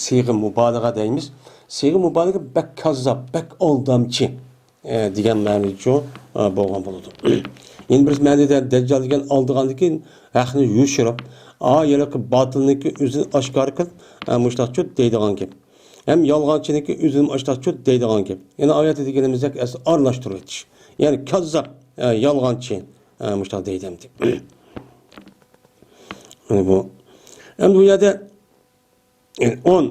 سىيغە مۇبالىغە دەيمىز. سىيغە مۇبالىغە بەك كاززاپ، بەك ئالدامچى، ئە، دېگەن مەنىچۇ، ئە، بولغان بولىدۇ. يەنە بىر مەنىدە دەججال دېگەن ئالدىغاندىكى ھەقنى يوشۇرۇپ، ئا، ھېلىقى باتىلنىڭكى ئۆزىنى ئاشكارا قىلىپ، ئە، مۇشۇنداقچۇ دەيدىغان گەپ. ھەم يالغانچىنىڭكى ئۆزىنى ئاشتاقچۇ دەيدىغان گەپ. يەنە ئايەتتە دېگىنىمىزدەك ئەسلى ئارىلاشتۇرۇۋېتىش. يەنى كاززاپ، ئە، يالغانچى، ئە، مۇشۇنداق دەيدۇ ئەمدى. يەنى بۇ. ئەمدى بۇ يەردە، ئە، ئون.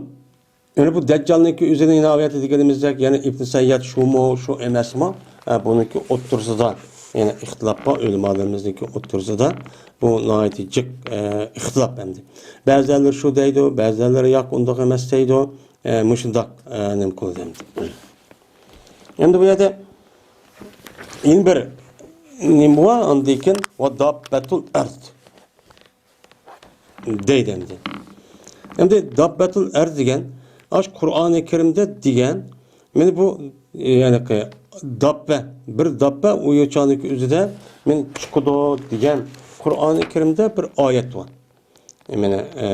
يەنى بۇ دەججالنىڭكى ئۆزىنى يەنە ئايەتتە دېگىنىمىزدەك، يەنى ئىبن سەيياد شۇمۇ، شۇ ئەمەسمۇ؟ ئە، بۇنىڭكى ئوتتۇرىسىدا يەنە ئىختىلاپ بار، ئۆلىمالىرىمىزنىڭكى ئوتتۇرىسىدا. بۇ ناھايىتى جىق، ئە، ئىختىلاپ ئەمدى. بەزىلەرلىرى شۇ دەيدۇ، بەزىلەرلىرى ياق، ئۇنداق ئەمەس دەيدۇ. ئە، مۇشۇنداق، ئە، نېمە قىلدى ئەمدى. ئەمدى بۇ يەردە يەنە بىر نېمە بار؟ ئاندىن كېيىن ۋە داببەتۇل ئەرز دەيدۇ ئەمدى. ئەمدى داببەتۇل ئەرز دېگەن، ئاش قۇرئانى كەرىمدە دېگەن، مانا بۇ، يەنى داببە، بىر داببە ئۇ يوچاننىڭكى ئۆزىدە مانا چىقىدۇ دېگەن قۇرئانى كەرىمدە بىر ئايەت بار. مانا، ئە،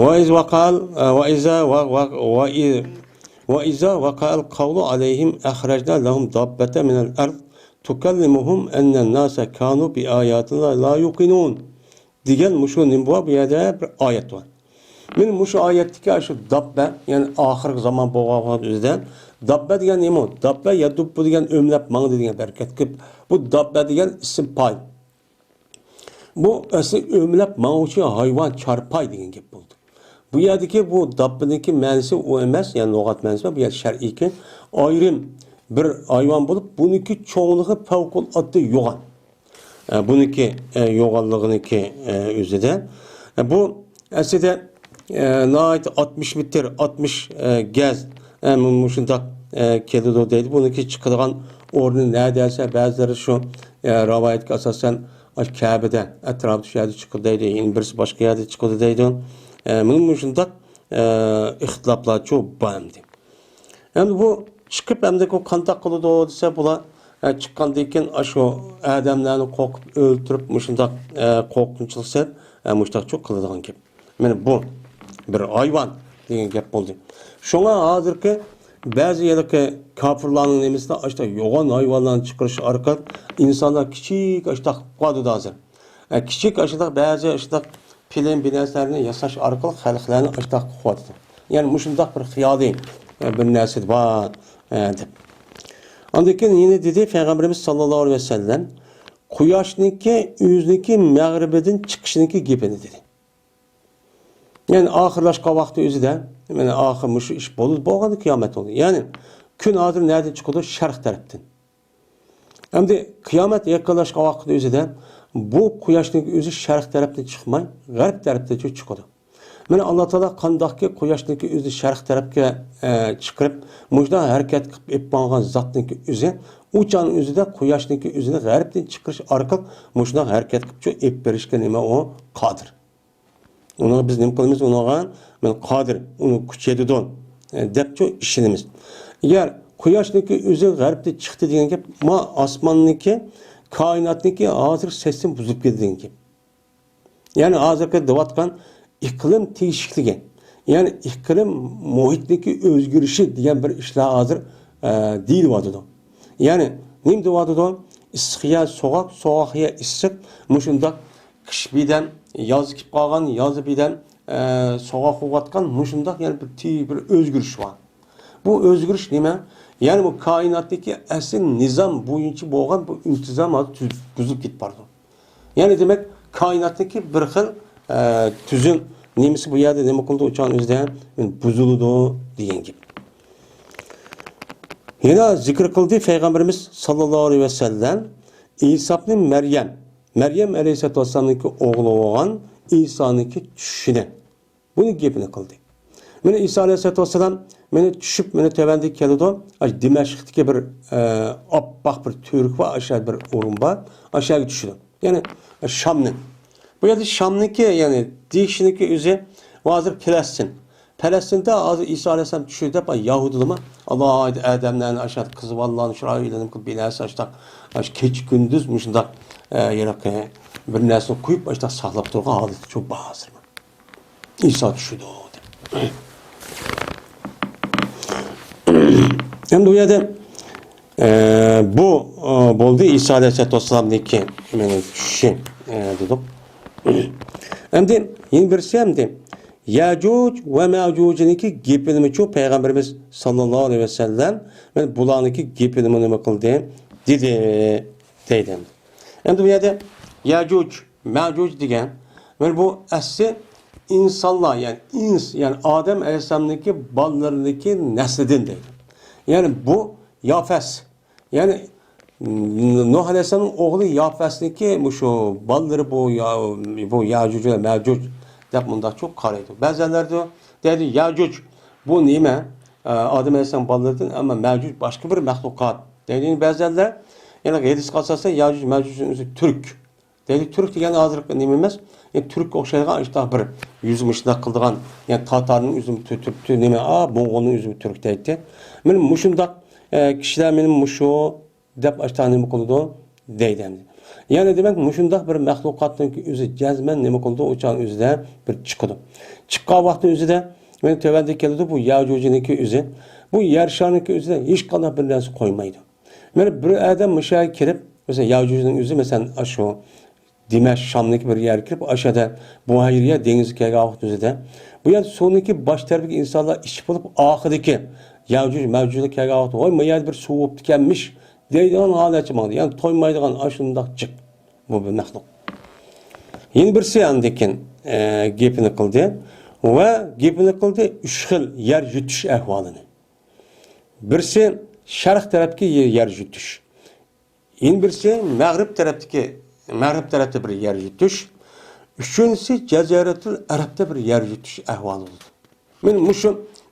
وإذ وقع، وإذا و-، و-، وإ-، وإذا وقع القول عليهم أخرجنا لهم دابة من الأرض تكلمهم أن الناس كانوا بآياتنا لا يوقنون دېگەن مۇشۇ نېمە بار بۇ يەردە؟ بىر ئايەت بار. مانا مۇشۇ ئايەتتىكى شۇ داببە، يەنى ئاخىرقى زامان بولغان ئۆزىدە داببە دېگەن نېمە؟ داببە يەدۇببۇ دېگەن ئۆمىلەپ ماڭدى دېگەن بىر ھەرىكەت. بۇ داببە دېگەن ئىسىم پايىل. بۇ ئەسلى ئۆمىلەپ ماڭغۇچى ھايۋان، چارپاي دېگەن گەپ بولىدۇ. بۇ يەردىكى بۇ داببىنىڭكى مەنىسى ئۇ ئەمەس، يەنى لۇغەت مەنىسى، بۇ يەر شەرئىيكى ئايرىم بىر ھايۋان بولۇپ، بۇنىڭكى چوڭلۇقى پەۋقۇلئاددە يوغان. ئە، بۇنىڭكى، ئە، يوغانلىقىنىڭكى، ئە، ئۆزىدە. ئە، بۇ ئەسلىدە، ئە، ناھايىتى ئاتمىش مېتىر، ئاتمىش، ئە، گەز، ئە، مۇ-، مۇشۇنداق، ئە، كېلىدۇ دەيدۇ. بۇنىڭكى چىقىدىغان ئورنى نەدە دېسە، بەزىلىرى شۇ، ئە، رىۋايەتكە ئاساسەن، ئاشۇ كەبىدە، ئەتراپىدا شۇ يەردە چىقىدۇ دەيدۇ، يەنە بىرسى باشقا يەردە چىقىدۇ دەيدۇ. ئە، مۇنۇ مۇشۇنداق، ئە، ئىختىلاپلارچۇ بار ئەمدى. ئەمدى بۇ چىقىپ، ئەمدى بۇ قانداق قىلىدۇ دېسە، بۇلار، ئە، چىققاندىن كېيىن ئاشۇ ئادەملەرنى قورقۇپ ئۆلتۈرۈپ، مۇشۇنداق، ئە، قورقۇنچلۇق سەل، ئە، مۇشۇنداقچۇ قىلىدىغان گەپ. مانا بۇ بىر ھايۋان دېگەن گەپ بولدى. شۇڭا ھازىرقى بەزى ھېلىقى كاپىرلارنىڭ نېمىسىدە ئاشۇنداق يوغان ھايۋانلارنى چىقىرىش ئارقىلىق ئىنسانلار كىچىك ئاشۇنداق قىلىپ قالدى ھازىر. ئە، كىچىك ئاشۇنداق بەزى ئاشۇنداق فىلىم، بىر نەرسىلەرنى ياساش ئارقىلىق خەلقلەرنى ئاشۇنداق قىلىۋاتىدۇ. يەنى مۇشۇنداق بىر خىيالىي، ئە، بىر نەرسە بار، ئە، دەپ. ئاندىن كېيىن يەنە دېدى پەيغەمبىرىمىز ساللاللاھۇ ئەلەيھى ۋەسەللەم، قۇياشنىڭكى ئۆزىنىڭكى مەغرىبىدىن چىقىشىنىڭكى گېپىنى دېدى. يەنى ئاخىرلاشقان ۋاقتى ئۆزىدە، مانا ئاخىر مۇشۇ ئىش بولدى، بولغاندا قىيامەت بولدى. يەنى كۈن ھازىر نەدىن چىقىدۇ؟ شەرق تەرەپتىن. ئەمدى قىيامەت يېقىنلاشقان ۋاقىتتا ئۆزىدە بۇ قۇياشنىڭ ئۆزى شەرق تەرەپتىن چىقماي، غەرب تەرەپتىن چىقىدۇ. مانا ئاللا تائالا قانداقكى قۇياشنىڭكى ئۆزى شەرق تەرەپكە، ئە، چىقىرىپ، مۇشۇنداق ھەرىكەت قىلىپ ئېلىپ ماڭغان زاتنىڭكى ئۆزى، ئۇ چاغنىڭ ئۆزىدە قۇياشنىڭكى ئۆزىنى غەربتىن چىقىرىش ئارقىلىق مۇشۇنداق ھەرىكەت قىلىپچۇ ئېلىپ بېرىشكە نېمە ئۇ قادىر. ئۇنىڭغا بىز نېمە قىلىمىز؟ ئۇنىڭغا مانا قادىر، ئۇنى كۈچ يېتىدۇ، ئە، دەپچۇ ئىشىنىمىز. ئەگەر قۇياشنىڭكى ئۆزى غەربتىن چىقتى دېگەن گەپ، ما ئاسماننىڭكى، كائىناتنىڭكى ھازىر سىستېما بۇزۇلۇپ كەتتى دېگەن گەپ. يەنى ھازىرقى دەۋاتقان ئىقلىم تېگىشىكلىكى، يەنى ئىقلىم مۇھىتنىڭكى ئۆزگىرىشى دېگەن بىر ئىشلار ھازىر، ئە، دېيىلىۋاتىدۇ. يەنى نېمە دەۋاتىدۇ؟ ئىسسىق يەر سوغۇق، سوغۇق يەر ئىسسىق، مۇشۇنداق قىش بىردەم، ياز كېلىپ قالغان، ياز بىردەم، ئە، سوغۇق بولۇۋاتقان، مۇشۇنداق يەنە بىر تى-، بىر ئۆزگىرىش بار. بۇ ئۆزگىرىش نېمە؟ يەنى بۇ كائىناتتىكى ئەسلى نىزام بويىچە بولغان بۇ ئىنتىزام ھازىر تۈز-، بۇزۇلۇپ كېتىپ بارىدۇ. يەنى دېمەك، كائىناتتىكى بىر خىل، ئە، تۈزۈم نېمىسى بۇ يەردە نېمە قىلىدۇ، ئۇ چاغنىڭ ئۆزىدە بۇزۇلىدۇ دېگەن گەپ. يەنە زىكىر قىلدى پەيغەمبىرىمىز ساللاللاھۇ ئەلەيھى ۋەسەللەم ئىسا ئىبنى مەريەم، مەريەم ئەلەيھىسسالاتۇ ۋەسسالامنىڭكى ئوغلى بولغان ئىسانىڭكى چۈشىنى. بۇنى گېپىنى قىلدى. مانا ئىسا ئەلەيھىسسالاتۇ ۋەسسالام مانا چۈشۈپ، مانا تۆۋەندە كېلىدۇ. ئاشۇ دىمەشقتىكى بىر، ئە، ئاپئاق بىر تۈۋرۈك بار، ئاشۇ بىر ئورۇن بار، ئاشۇ يەرگە چۈشىدۇ. يەنى شامنى. بۇ يەردە شامنىڭكى، يەنى دېيىشنىڭكى ئۆزى ھازىر پەلەستىن. پەلەستىندە ھازىر ئىسا ئەلەيھىسسالام چۈشىدۇ دەپ يەھۇدىيلارمۇ، ئالاھىدە ئادەملەرنى، ئاشۇ قىز بالىلارنى، شۇلارنى ئۆيلەنگەن بىر نەرسە، ئاشۇنداق، ئاشۇ كېچە كۈندۈز مۇشۇنداق، ئە، ھېلىقى بىر نەرسىنى قويۇپ، ئاشۇنداق ساقلاپ تۇرغان ھالىتى شۇ بار ھازىرمۇ. ئىسا چۈشىدۇ دەپ. ئەمدى بۇ يەردە، ئە، بۇ، ئە، بولدى ئىسا ئەلەيھىسسالاتۇ ۋەسسالامنىڭكى، يەنى چۈشۈشى، ئە، دېدۇق. ئەمدى يەنە بىرسى ئەمدى يەجۇج ۋە مەجۇجنىڭكى گېپىنىمۇچۇ پەيغەمبىرىمىز ساللاللاھۇ ئەلەيھى ۋەسەللەم، مەن بۇلارنىڭكى گېپىنىمۇ نېمە قىلدى؟ دېدى، دەيدۇ. ئەمدى بۇ يەردە يەجۇج، مەجۇج دېگەن، مانا بۇ ئەسلى ئىنسانلار، يەنى ئىنس، يەنى ئادەم ئەلەيھىسسالامنىڭكى بالىلىرىنىڭكى نەسلىدىن دەيدۇ. يەنى بۇ يافەس، يەنى نۇھ ئەلەيھىسسالامنىڭ ئوغلى يافەسنىڭكى مۇشۇ بالىلىرى بۇ يا-، بۇ يەجۇج ۋە مەجۇج دەپ مۇنداقچۇ قارايدۇ. بەزىلەر دەيدۇ، يەجۇج بۇ نېمە؟ ئادەم ئەلەيھىسسالام بالىلىرىدىن، ئەمما مەجۇج باشقا بىر مەخلۇقات. دەيدۇ بەزىلەر، يەنى ھەدىسكە ئاساسەن يەجۇج مەجۇجنىڭ ئۆزى تۈرك. دەيدۇ، تۈرك دېگەن ھازىرقى نېمە ئەمەس، يەنى تۈرككە ئوخشايدىغان ئاشۇنداق بىر يۈزى مۇشۇنداق قىلىدىغان، يەنى تاتارنىڭ ئۆزىمۇ تۈ-، تۈرك، تۈ-، نېمە، ئا، موڭغۇلنىڭ ئۆزىمۇ تۈرك دەيتتى. مانا مۇشۇنداق، ئە، كىشىلەر مانا مۇشۇ دەپ ئاشۇنداق نېمە قىلىدۇ دەيدۇ ئەمدى. يەنى دېمەك، مۇشۇنداق بىر مەخلۇقاتنىڭكى ئۆزى جەزمەن نېمە قىلىدۇ، ئۇ چاغنىڭ ئۆزىدە بىر چىقىدۇ. چىققان ۋاقىتنىڭ ئۆزىدە، مانا تۆۋەندە كېلىدۇ بۇ يەجۇجنىڭكى ئۆزى. بۇ يەر شارىنىڭكى ئۆزىدە ھېچقانداق بىر نەرسە قويمايدۇ. مانا بىر ئادەم مۇشۇ يەرگە كىرىپ، مەسىلەن، يەجۇجنىڭ ئۆزى، مەسىلەن، ئاشۇ دىمەشق، شامدىكى بىر يەرگە كىرىپ، ئاشۇ يەردە بۇھەيرىيە دېڭىزغا كەلگەن ۋاقىت ئۆزىدە، بۇ يەردە سۇنىڭكى باش تەرىپىگە ئىنسانلار ئىچىپ بولۇپ، ئاخىرىدىكى يەجۇج مەجۇجلار كەلگەن ۋاقىت، ۋاي، ما يەردە بىر سۇ بوپتىكەنمىش دەيدىغان ھالەتچە ماڭدى. يەنى تويمايدىغان ئاشۇنداق جىق بۇ بىر مەخلۇق. يەنە بىرسى ئاندىن كېيىن، ئە، گېپىنى قىلدى ۋە گېپىنى قىلدى ئۈچ خىل يەر يۇتۇش ئەھۋالىنى. بىرسى شەرق تەرەپتىكى يەر يۇتۇش. يەنە بىرسى مەغرىب تەرەپتىكى، مەغرىب تەرەپتە بىر يەر يۇتۇش. ئۈچىنچىسى جەزىرەتۇل ئەرەبتە بىر يەر يۇتۇش ئەھۋالى بولىدۇ. مانا مۇشۇ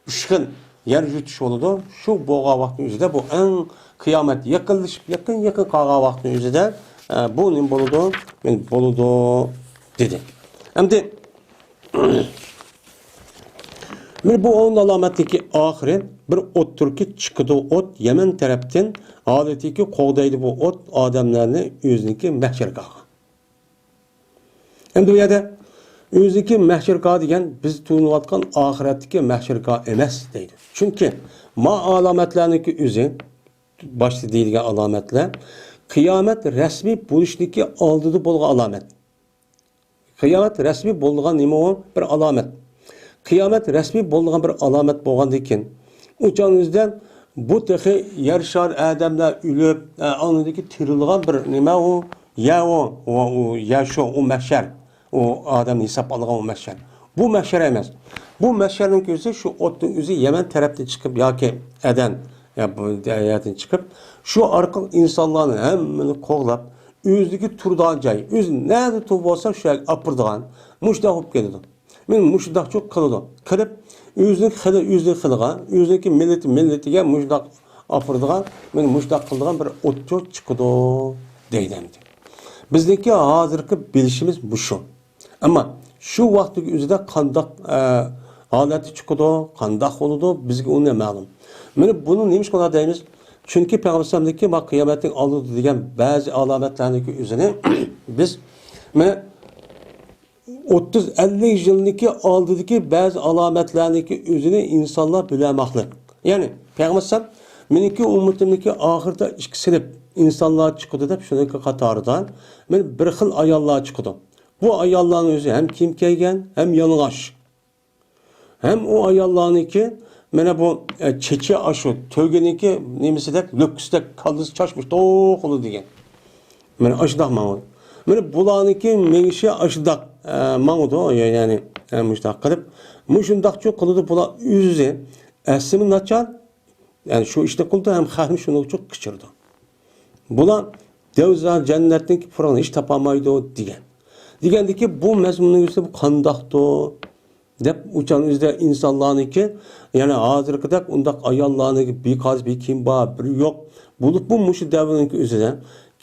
ئۈچ خىل يەر يۇتۇش بولىدۇ. شۇ بولغان ۋاقىتنىڭ ئۆزىدە بۇ ئەڭ قىيامەت يېقىنلىشىپ، يېقىن، يېقىن قالغان ۋاقىتنىڭ ئۆزىدە، ئە، بۇ نېمە بولىدۇ؟ مانا بولىدۇ، دېدى. ئەمدى مانا بۇ ئون ئالامەتتىكى ئاخىرى بىر ئوت تۈركى چىقىدۇ، ئوت يەمەن تەرەپتىن ھالىتىكى قوغدايدۇ بۇ ئوت ئادەملەرنى ئۆزىنىڭكى مەھشەرگاھىغا. ئەمدى بۇ يەردە ئۆزىنىڭكى مەھشەرگاھى دېگەن بىز تونۇۋاتقان ئاخىرەتتىكى مەھشەرگاھ ئەمەس دەيدۇ. چۈنكى ما ئالامەتلەرنىڭكى ئۆزى، باشتا دېيىلگەن ئالامەتلەر قىيامەت رەسمىي بولۇشنىڭكى ئالدىدا بولغان ئالامەت. قىيامەت رەسمىي بولىدىغان نېمە ئۇ؟ بىر ئالامەت. قىيامەت رەسمىي بولىدىغان بىر ئالامەت بولغاندىن كېيىن، ئۇ چاغنىڭ ئۆزىدە بۇ تېخى يەر شارى ئادەملەر ئۆلۈپ، ئە، ئاندىن كېيىن تىرىلغان بىر نېمە ئۇ؟ يەر ئۇ، ئۇ، ئۇ يەر شۇ، ئۇ مەھشەر. ئۇ ئادەم ھېساب ئالغان ئۇ مەھشەر. بۇ مەھشەر ئەمەس. بۇ مەھشەرنىڭ ئۆزى شۇ ئوتنىڭ ئۆزى يەمەن تەرەپتىن چىقىپ ياكى ئەدەن، يا بۇ يەردىن چىقىپ، شۇ ئارقىلىق ئىنسانلارنى ھەممىنى قوغلاپ، ئۆزىدىكى تۇرىدىغان جاي، ئۆزى نەدە تۇرۇپ بولسا، شۇ يەرگە ئاپىرىدىغان، مۇشۇنداق بولۇپ كېلىدۇ. مانا مۇشۇنداقچۇ قىلىدۇ. قىلىپ، ئۆزىنىڭ خىلى ئۆزىنىڭ خىلىغا، ئۆزىنىڭكى مىللىتى مىللىتىگە مۇشۇنداق ئاپىرىدىغان، مانا مۇشۇنداق قىلىدىغان بىر ئوتچۇ چىقىدۇ، دەيدۇ ئەمدى. بىزنىڭكى ھازىرقى بىلىشىمىز مۇشۇ. ئەمما شۇ ۋاقىتتىكى ئۆزىدە قانداق، ئە، ھالەتتە چىقىدۇ، قانداق بولىدۇ، بىزگە ئۇ نامەلۇم. مانا بۇنى نېمىشقا دەيمىز؟ چۈنكى پەيغەمبەر ئەلەيھىسسالامدىكى ما قىيامەتنىڭ ئالدىدا دېگەن بەزى ئالامەتلەرنىڭكى ئۆزىنى بىز، مانا، ئوتتۇز ئەللىك يىلنىڭكى ئالدىدىكى بەزى ئالامەتلەرنىڭكى ئۆزىنى ئىنسانلار بىلەلمەقلىك. يەنى پەيغەمبەر ئەلەيھىسسالام، مېنىڭكى ئۈممىتىمنىڭكى ئاخىرىدا ئىككى سىنىپ ئىنسانلار چىقىدۇ دەپ، شۇنىڭكى قاتارىدا مانا بىر خىل ئاياللار چىقىدۇ. بۇ ئاياللارنىڭ ئۆزى ھەم كىيىم كىيگەن، ھەم يالىڭاچ. ھەم ئۇ ئاياللارنىڭكى، مانا بۇ، ئە، چېچى ئاشۇ تۆگىنىڭكى نېمىسىدەك، لۆككىسىدەك، كاللىسى چاچ مۇشتوق بولىدۇ دېگەن. مانا ئاشۇنداق ماڭىدۇ. مانا بۇلارنىڭكى مېڭىشى ئاشۇنداق، ئە، ماڭىدۇ، يەنى، ئە، مۇشۇنداق قىلىپ، مۇشۇنداقچۇ قىلىدۇ. بۇلار ئۆزى ئەسلىمۇ ناچار، يەنى شۇ ئىشنى قىلىدۇ، ھەم خەقنى شۇنىڭ ئۈچۈن قېچىرىدۇ. بۇلار دەۋزا جەننەتنىڭكى پۇرىقىنى ھېچ تاپالمايدۇ دېگەن. دېگەندىكى، بۇ مەزمۇننىڭ ئۆزى بۇ قانداقتۇ دەپ، ئۇ چاغنىڭ ئۆزىدە ئىنسانلارنىڭكى، يەنى ھازىرقىدەك ئۇنداق ئاياللارنىڭكى بىر قاز بىر كىيىم بار، بىرى يوق. بولۇپ بۇ مۇشۇ دەۋرنىڭكى ئۆزىدە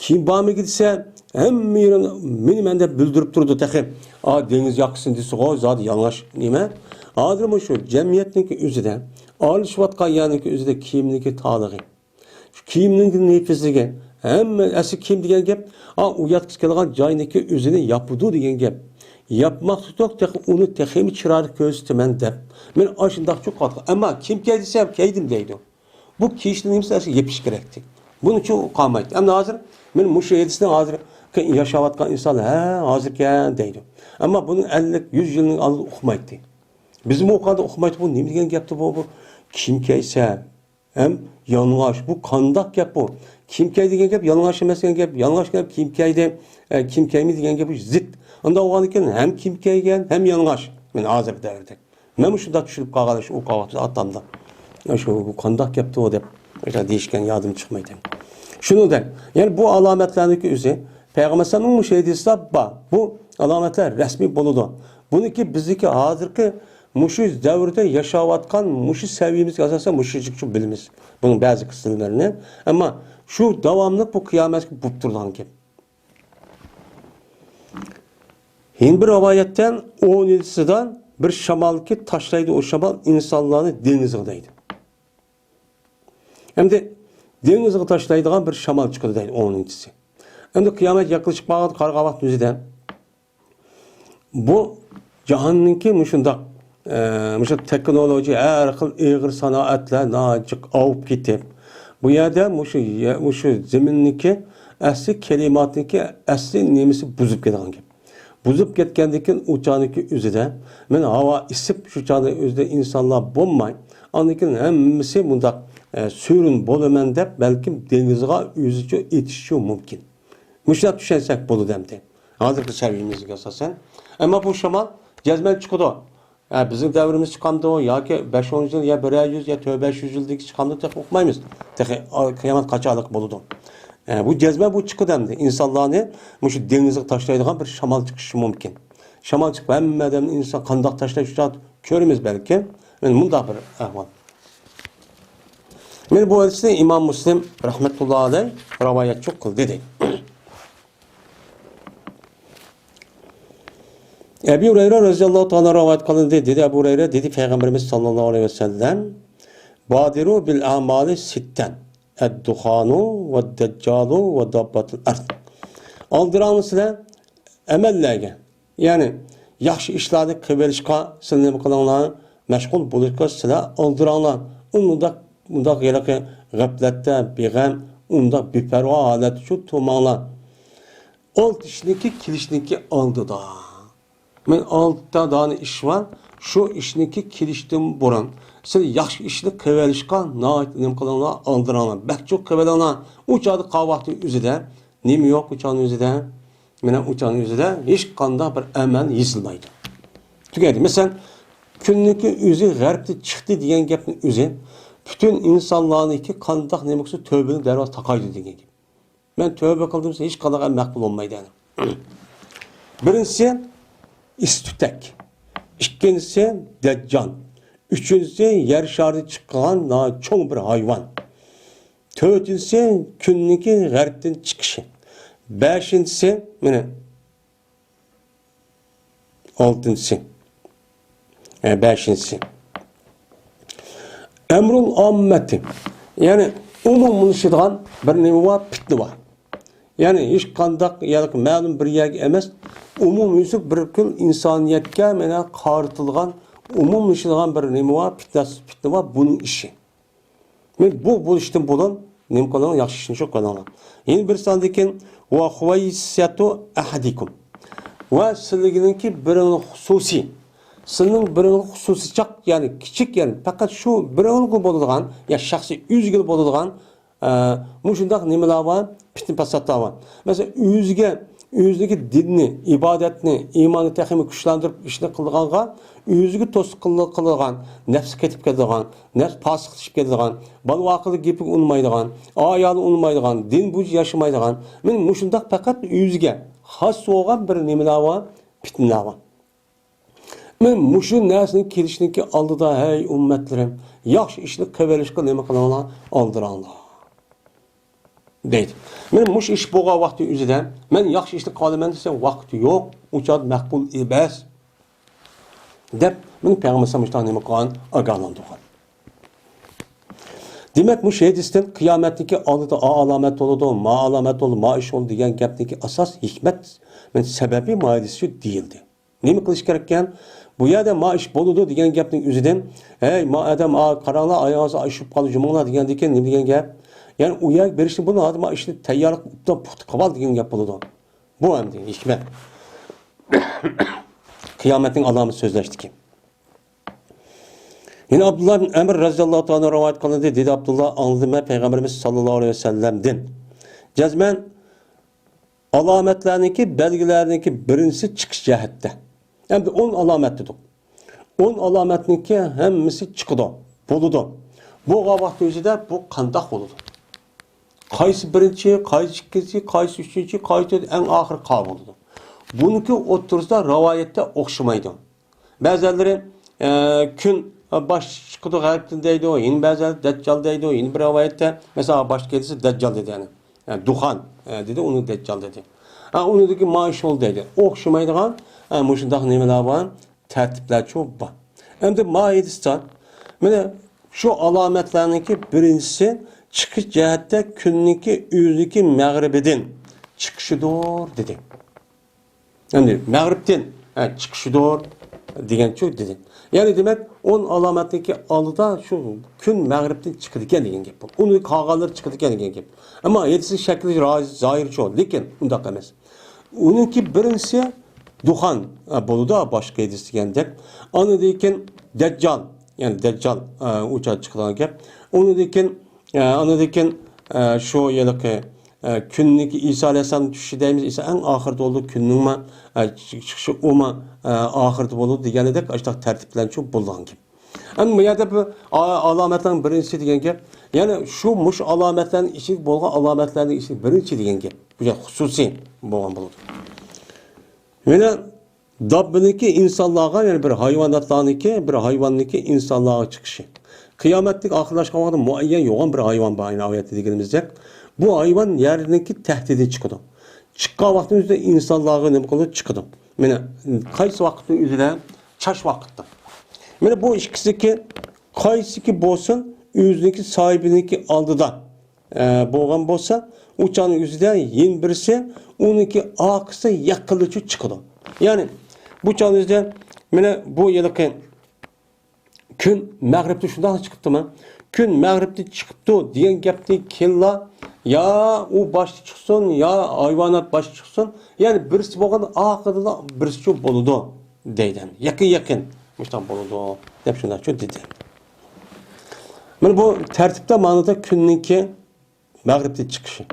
كىيىم بارمىكى دېسە، ھەممە يېرىڭ مېنى مەن دەپ بىلدۈرۈپ تۇرىدۇ تېخى. ئا، دېڭىز ياقىسىنى دېسىغۇ، زادى يالىڭاچ نېمە؟ ھازىر مۇشۇ جەمئىيەتنىڭكى ئۆزىدە، ئارىلىشىۋاتقان يەرنىڭكى ئۆزىدە كىيىمنىڭكى تالىغى، شۇ كىيىمنىڭ نېپىزلىكى، ھەممە ئەسلى كىيىم دېگەن گەپ، ئا، ئۇ ياتقۇسى كېلىدىغان جاينىڭكى ئۆزىنى ياپىدۇ دېگەن گەپ. ياپماق تۇتۇق، تېخى ئۇنى تېخىمۇ چىرايلىق كۆرسىتىمەن دەپ. مەن ئاشۇنداقچۇ قاتقان. ئەمما كىيىم كىيەي دېسەم، كىيدىم دەيدۇ. بۇ كىيىشنىڭ نېمىسى ئەسلى يېپىش كېرەكتى. بۇنىڭ ئۈچۈن ئۇ قالمايتتى. ئەمدى ھازىر مەن مۇشۇ ھەدىسنى ھازىرقى ياشاۋاتقان ئىنسانلار، ھە، ھازىركەن دەيدۇ. ئەمما بۇنى ئەللىك، يۈز يىلنىڭ ئالدىدا ئۇقمايتتى. بىزمۇ ئۇ قەدەر ئۇقمايتتۇق، بۇ نېمە دېگەن گەپتۇ بۇ، بۇ كىيىم كىيسە ھەم يالىڭاچ. بۇ قانداق گەپ بۇ؟ كىيىم كىي دېگەن گەپ يالىڭاچ ئەمەس دېگەن گەپ، يالىڭاچ گەپ كىيىم كىيدى، ئە، كىيىم كىيمە دېگەن گەپ زىت. ئۇنداق بولغاندىكىن ھەم كىيىم كىيگەن، ھەم يالىڭاچ. مەن ھازىرقى دەۋردە. مەنمۇ شۇنداق چۈشىنىپ قالغان شۇ ئۇ قاۋاقتا ئاتامدا. شۇ بۇ قانداق گەپتۇ دەپ دېيىشكەن يادىم چىقمايدۇ. شۇنىڭدەك، يەنى بۇ ئالامەتلەرنىڭكى ئۆزى پەيغەمبەر ئەلەيھىسسالامنىڭ مۇشۇ ھەدىسىدە بار. بۇ ئالامەتلەر رەسمىي بولىدۇ. بۇنىڭكى بىزدىكى ھازىرقى مۇشۇ دەۋردە ياشاۋاتقان مۇشۇ سەۋىيەمىزگە ئاساسەن مۇشۇنچىلىك بىلىمىز بۇنىڭ بەزى قىسىملىرىنى. ئەمما شۇ داۋاملىق بۇ قىيامەتكە بولۇپ تۇرىدىغان گەپ. يەنە بىر رىۋايەتتە ئونىنچىسىدا بىر شامالكى تاشلايدۇ، ئۇ شامال ئىنسانلارنى دېڭىزغا دەيدۇ. ئەمدى دېڭىزغا تاشلايدىغان بىر شامال چىقىدۇ دەيدۇ، ئونىنچىسى. ئەمدى قىيامەت يېقىنلىشىپ قالغان، قارىغان ۋاقىتنىڭ ئۆزىدە بۇ جاھاننىڭكى مۇشۇنداق، ئە، مۇشۇ تېخنولوگىيە، ھەر خىل ئېغىر سانائەتلەر ناھايىتى ئاۋۇپ كېتىپ، بۇ يەردە مۇشۇ يە-، مۇشۇ زېمىننىڭكى ئەسلى كىلىماتنىڭكى ئەسلى نېمىسى بۇزۇلۇپ كېتىدىغان گەپ. بۇزۇلۇپ كەتكەندىن كېيىن ئۇ چاغنىڭكى ئۆزىدە، مەن ھاۋا ئىسسىپ، شۇ چاغنىڭ ئۆزىدە ئىنسانلار بولماي، ئاندىن كېيىن ھەممىسى مۇنداق، ئە، سۈرۈن بولىمەن دەپ، بەلكىم دېڭىزغا ئۆزىچۇ ئېتىشىچۇ مۇمكىن. مۇشۇنداق چۈشەنسەك بولىدۇ ئەمدى. ھازىرقى سەۋىيەمىزگە ئاساسەن. ئەمما بۇ شامال جەزمەن چىقىدۇ. ھە، بىزنىڭ دەۋرىمىز چىقامدۇ ياكى بەش ئون يىل يا بىرەر يۈز يا تۆت بەش يۈز يىلدىكى چىقامدۇ تېخى ئۇقمايمىز. تېخى، ئا، قىيامەت قاچانلىق بولىدۇ. ھە، بۇ جەزمەن بۇ چىقىدۇ ئەمدى. ئىنسانلارنى مۇشۇ دېڭىزغا تاشلايدىغان بىر شامال چىقىشى مۇمكىن. شامال چىقىپ ھەممە ئادەمنى ئىنسان قانداق تاشلاش ئۇچۇن كۆرىمىز بەلكىم. مانا مۇنداق بىر ئەھۋال. مانا بۇ ھەدىسنى ئىمام مۇسلىم رەھمەتۇللا ئەلەيھ رىۋايەتچۇ قىلدى دەيدۇ. ئەبۇ ھۇرەيرە رەزىياللاھۇ تائالا رىۋايەت قىلىندى. دېدى ئەبۇ ھۇرەيرە، دېدى پەيغەمبىرىمىز ساللاللاھۇ ئەلەيھى ۋەسەللەم، بادىرۇ بىل ئەمالى سىتتەن، ئەددۇخانۇ ۋەددەججالۇ ۋەداببەتۇل ئەرد. ئالدىراڭلار سىلەر ئەمەللەرگە، يەنى ياخشى ئىشلارنى قىلىۋېلىشقا سىلەر نېمە قىلىڭلار؟ مەشغۇل بولۇشقا سىلەر ئالدىراڭلار. ئۇنداق، ئۇنداق ھېلىقى غەپلەتتە، بىغەم، ئۇنداق بىپەرۋا ھالەتتە شۇ تۇرماڭلار. ئالتە ئىشنىڭكى كېلىشنىڭكى ئالدىدا. مەن ئالتە دانە ئىش بار، شۇ ئىشنىڭكى كېلىشتىن بۇرۇن. سىلەر ياخشى ئىشنى قىلىۋېلىشقا ناھايىتى نېمە قىلىڭلار، ئالدىراڭلار. بەك چوڭ قىلىۋېلىڭلار. ئۇ چاغدا قالغان ۋاقىتنىڭ ئۆزىدە نېمە يوق، ئۇ چاغنىڭ ئۆزىدە. مانا ئۇ چاغنىڭ ئۆزىدە ھېچقانداق بىر ئەمەل يېزىلمايدۇ. تۈگەيدى. مەسىلەن، كۈننىڭكى ئۆزى غەربتىن چىقتى دېگەن گەپنىڭ ئۆزى پۈتۈن ئىنسانلارنىڭكى قانداق نېمە قىلسا تۆۋىنى دەرۋازا تاقايدۇ دېگەن گەپ. مەن تۆۋە قىلدىم دېسە، ھېچقانداق ئەمەل مەقبۇل بولمايدۇ. بىرىنچىسى ئىس-تۈتەك، ئىككىنچىسى دەججال، ئۈچىنچىسى يەر شارىدىن چىققان ناھايىتى چوڭ بىر ھايۋان، تۆتىنچىسى كۈننىڭكى غەربتىن چىقىشى، بەشىنچىسى، مانا، ئالتىنچىسى. ئە، بەشىنچىسى. ئەمرۇل ئاممەتى. يەنى ئومۇملىشىدىغان بىر نېمە بار، پىتنە بار. يەنى ھېچقانداق، يەنى مەلۇم بىر يەرگە ئەمەس، ئومۇميۈزلۈك بىر كۈن ئىنسانىيەتكە مانا قارىتىلغان، ئومۇملىشىدىغان بىر نېمە بار، پىتنە، پىتنە بار، بۇنىڭ ئىشى. مەن بۇ بولۇشتىن بۇرۇن نېمە قىلىڭ؟ ياخشى ئىشنى شۇ قىلىڭلار. يەنە بىر ساندىكىن، ۋە خۇۋەيسەتۇ ئەھەدىكۇم. ۋە سىلىگىنىڭكى بىرىڭلىك خۇسۇسىي. سىلىنىڭ بىرىڭلىك خۇسۇسىيچاق، يەنى كىچىك، يەنى پەقەت شۇ بىرىڭلىكلا بولىدىغان، يا شەخسىي ئۆزىگىلا بولىدىغان، ئە، مۇشۇنداق نېمىلەر بار، پىتنە پاساتلار بار. مەسىلەن، ئۆزىگە، ئۆزىنىڭكى دىننى، ئىبادەتنى، ئىماننى تېخىمۇ كۈچلەندۈرۈپ ئىشنى قىلىدىغانغا، ئۆزىگە توسۇق قىل-، قىلىدىغان، نەپسى قېتىپ كېتىدىغان، نەپسى پاسىقلىشىپ كېتىدىغان، بالا-ۋاقىدا گېپىگە ئۇنىمايدىغان، ئايالى ئۇنىمايدىغان، دىن بويىچە ياشىمايدىغان، مانا مۇشۇنداق پەقەت ئۆزىگە خاس بولغان بىر نېمىلەر بار، پىتنىلەر بار. مانا مۇشۇ نەرسىنىڭ كېلىشىنىڭكى ئالدىدا، ھەي ئۈممەتلىرىم، ياخشى ئىشنى قىلىۋېلىشقا نېمە قىلىڭلار؟ ئالدىراڭلار. دەيدۇ. مانا مۇشۇ ئىش بولغان ۋاقتى ئۆزىدە، مەن ياخشى ئىشنى قىلىۋالىمەن دېسە، ۋاقتى يوق، ئۇ چاغدا مەقبۇل ئەمەس، دەپ، مانا پەيغەمبەر ئەلەيھىسسالام مۇشۇنداق نېمە قىلغان، ئاگاھلاندۇرغان. دېمەك، مۇشۇ ھەدىستىن قىيامەتنىڭكى ئالدىدا ئا ئالامەت بولىدۇ، ما ئالامەت بولىدۇ، ما ئىش بولىدۇ دېگەن گەپنىڭكى ئاساس ھېكمەت، مانا سەۋەبى ما ھەدىس شۇ دېيىلدى. نېمە قىلىش كېرەككەن؟ بۇ يەردە ما ئىش بولىدۇ دېگەن گەپنىڭ ئۆزىدىن، ھەي، ما ئادەم، ئا، قاراڭلار، ئاياغىڭىز ئىششىپ قالدى، يۇمۇڭلار دېگەندىكىن نېمە دېگەن گەپ؟ يەنى ئۇ يەرگە بېرىشنى بۇ ھازىر ما ئىشنى تەييارلىق ئوبدان پۇختا قىلىۋال دېگەن گەپ بولىدۇ. بۇ ئەمدى ھېكمەت. قىيامەتنىڭ ئالامىتى سۆزلەشتىكى. يەنە ئابدۇللا ئىبن ئەمر رەزىياللاھۇ تائالا رىۋايەت قىلىندى، دېدى ئابدۇللا، ئاڭلىدىم مەن پەيغەمبىرىمىز ساللاللاھۇ ئەلەيھى ۋەسەللەمدىن. جەزمەن ئالامەتلەرنىڭكى، بەلگىلەرنىڭكى بىرىنچىسى چىقىش جەھەتتە. ئەمدى ئون ئالامەت دېدۇق. ئون ئالامەتنىڭكى ھەممىسى چىقىدۇ، بولىدۇ. بولغان ۋاقىت ئۆزىدە بۇ قانداق بولىدۇ؟ قايسى بىرىنچى، قايسى ئىككىنچى، قايسى ئۈچىنچى، قايسى تۆتىنچى، ئەڭ ئاخىرى قا بولىدۇ. بۇنىڭكى ئوتتۇرىسىدا رىۋايەتتە ئوخشىمايدۇ. بەزىلىرى، ئە، كۈن باش چىقىدۇ غەربتىن دەيدۇ، يەنە بەزىلەر دەججال دەيدۇ، يەنە بىر رىۋايەتتە، مەسىلەن، باش كېلىسى دەججال دېدى، يەنى، ئە، دۇخان، ئە، دېدى، ئۇنى دەججال دېدى. ئە، ئۇنىڭدىكى ما ئىش بولدى دەيدۇ. ئوخشىمايدىغان، ئە، مۇشۇنداق نېمىلەر بار، تەرتىپلەرچۇ بار. ئەمدى ما ھەدىستە، مانا شۇ ئالامەتلەرنىڭكى بىرىنچىسى چىقىش جەھەتتە كۈننىڭكى ئۆزىنىڭكى مەغرىبىدىن چىقىشىدۇر دېدى. يەنى مەغرىبتىن، ھە، چىقىشىدۇر دېگەنچۇ دېدى. يەنى دېمەك، ئون ئالامەتنىڭكى ئالدىدا شۇ كۈن مەغرىبتىن چىقىدىكەن دېگەن گەپ بۇ. ئۇنىڭ قالغانلىرى چىقىدىكەن دېگەن گەپ. ئەمما ھەدىسنىڭ شەكلى را-، زاھىرچۇ، لېكىن ئۇنداق ئەمەس. ئۇنىڭكى بىرىنچىسى دۇخان، ھە، بولىدۇ، باشقا ھەدىس دېگەندەك. ئاندىن كېيىن دەججال، يەنى دەججال، ھە، ئۇ چاغ چىقىدىغان گەپ. ئۇنىڭدىن كېيىن ئە، ئاندىن كېيىن، ئە، شۇ ھېلىقى، ئە، كۈننىكى ئىسا ئەلەيھىسسالام چۈشۈشى دەيمىز، ئىسا ئەڭ ئاخىرىدا بولىدۇ، كۈننىڭمۇ، ئە، چىقىشى ئۇمۇ، ئە، ئاخىرىدا بولىدۇ دېگەندەك، ئاشۇنداق تەرتىپ بىلەن شۇ بولغان گەپ. ئەمما بۇ يەردە بۇ ئا-، ئالامەتلەرنىڭ بىرىنچىسى دېگەن گەپ، يەنى شۇ مۇشۇ ئالامەتلەرنىڭ ئىچىدە بولغان ئالامەتلەرنىڭ ئىچىدە بىرىنچى دېگەن گەپ. بۇ يەر خۇسۇسىي بولغان بولىدۇ. يەنە داببىنىڭكى ئىنسانلارغا، يەنى بىر ھايۋاناتلارنىڭكى، بىر ھايۋاننىڭكى ئىنسانلارغا چىقىشى. قىيامەتلىك ئاخىرلاشقان ۋاقىتتا مۇئەييەن يوغان بىر ھايۋان بار، ئەينى ئايەتتە دېگىنىمىزدەك. بۇ ھايۋان يەرنىڭكى تەھتىدىن چىقىدۇ. چىققان ۋاقتىنىڭ ئۆزىدە ئىنسانلارغا نېمە قىلىدۇ؟ چىقىدۇ. مانا قايسى ۋاقىتنىڭ ئۆزىدە؟ چاش ۋاقىتتا. مانا بۇ ئىككىسىدىكى قايسىكى بولسۇن، ئۆزىنىڭكى ساھىبىنىڭكى ئالدىدا ئە، بولغان بولسا، ئۇ چاغنىڭ ئۆزىدە يەنە بىرسى ئۇنىڭكى ئارقىسى يېقىنلىچۇ چىقىدۇ. يەنى، بۇ چاغنىڭ ئۆزىدە، مانا بۇ ھېلىقى كۈن مەغرىبتە شۇنداق چىقىپتۇما؟ كۈن مەغرىبتە چىقىپتۇ دېگەن گەپتىن كېيىنلا، يا ئۇ باشتا چىقسۇن، يا ھايۋانات باشتا چىقسۇن، يەنى بىرسى بولغان ئارقىدىنلا بىرسىچۇ بولىدۇ دەيدۇ. يېقىن، يېقىن مۇشۇنداق بولىدۇ دەپ شۇنداقچۇ دېدى. مانا بۇ تەرتىپتە مانا كۈننىڭكى مەغرىبتىن چىقىشى.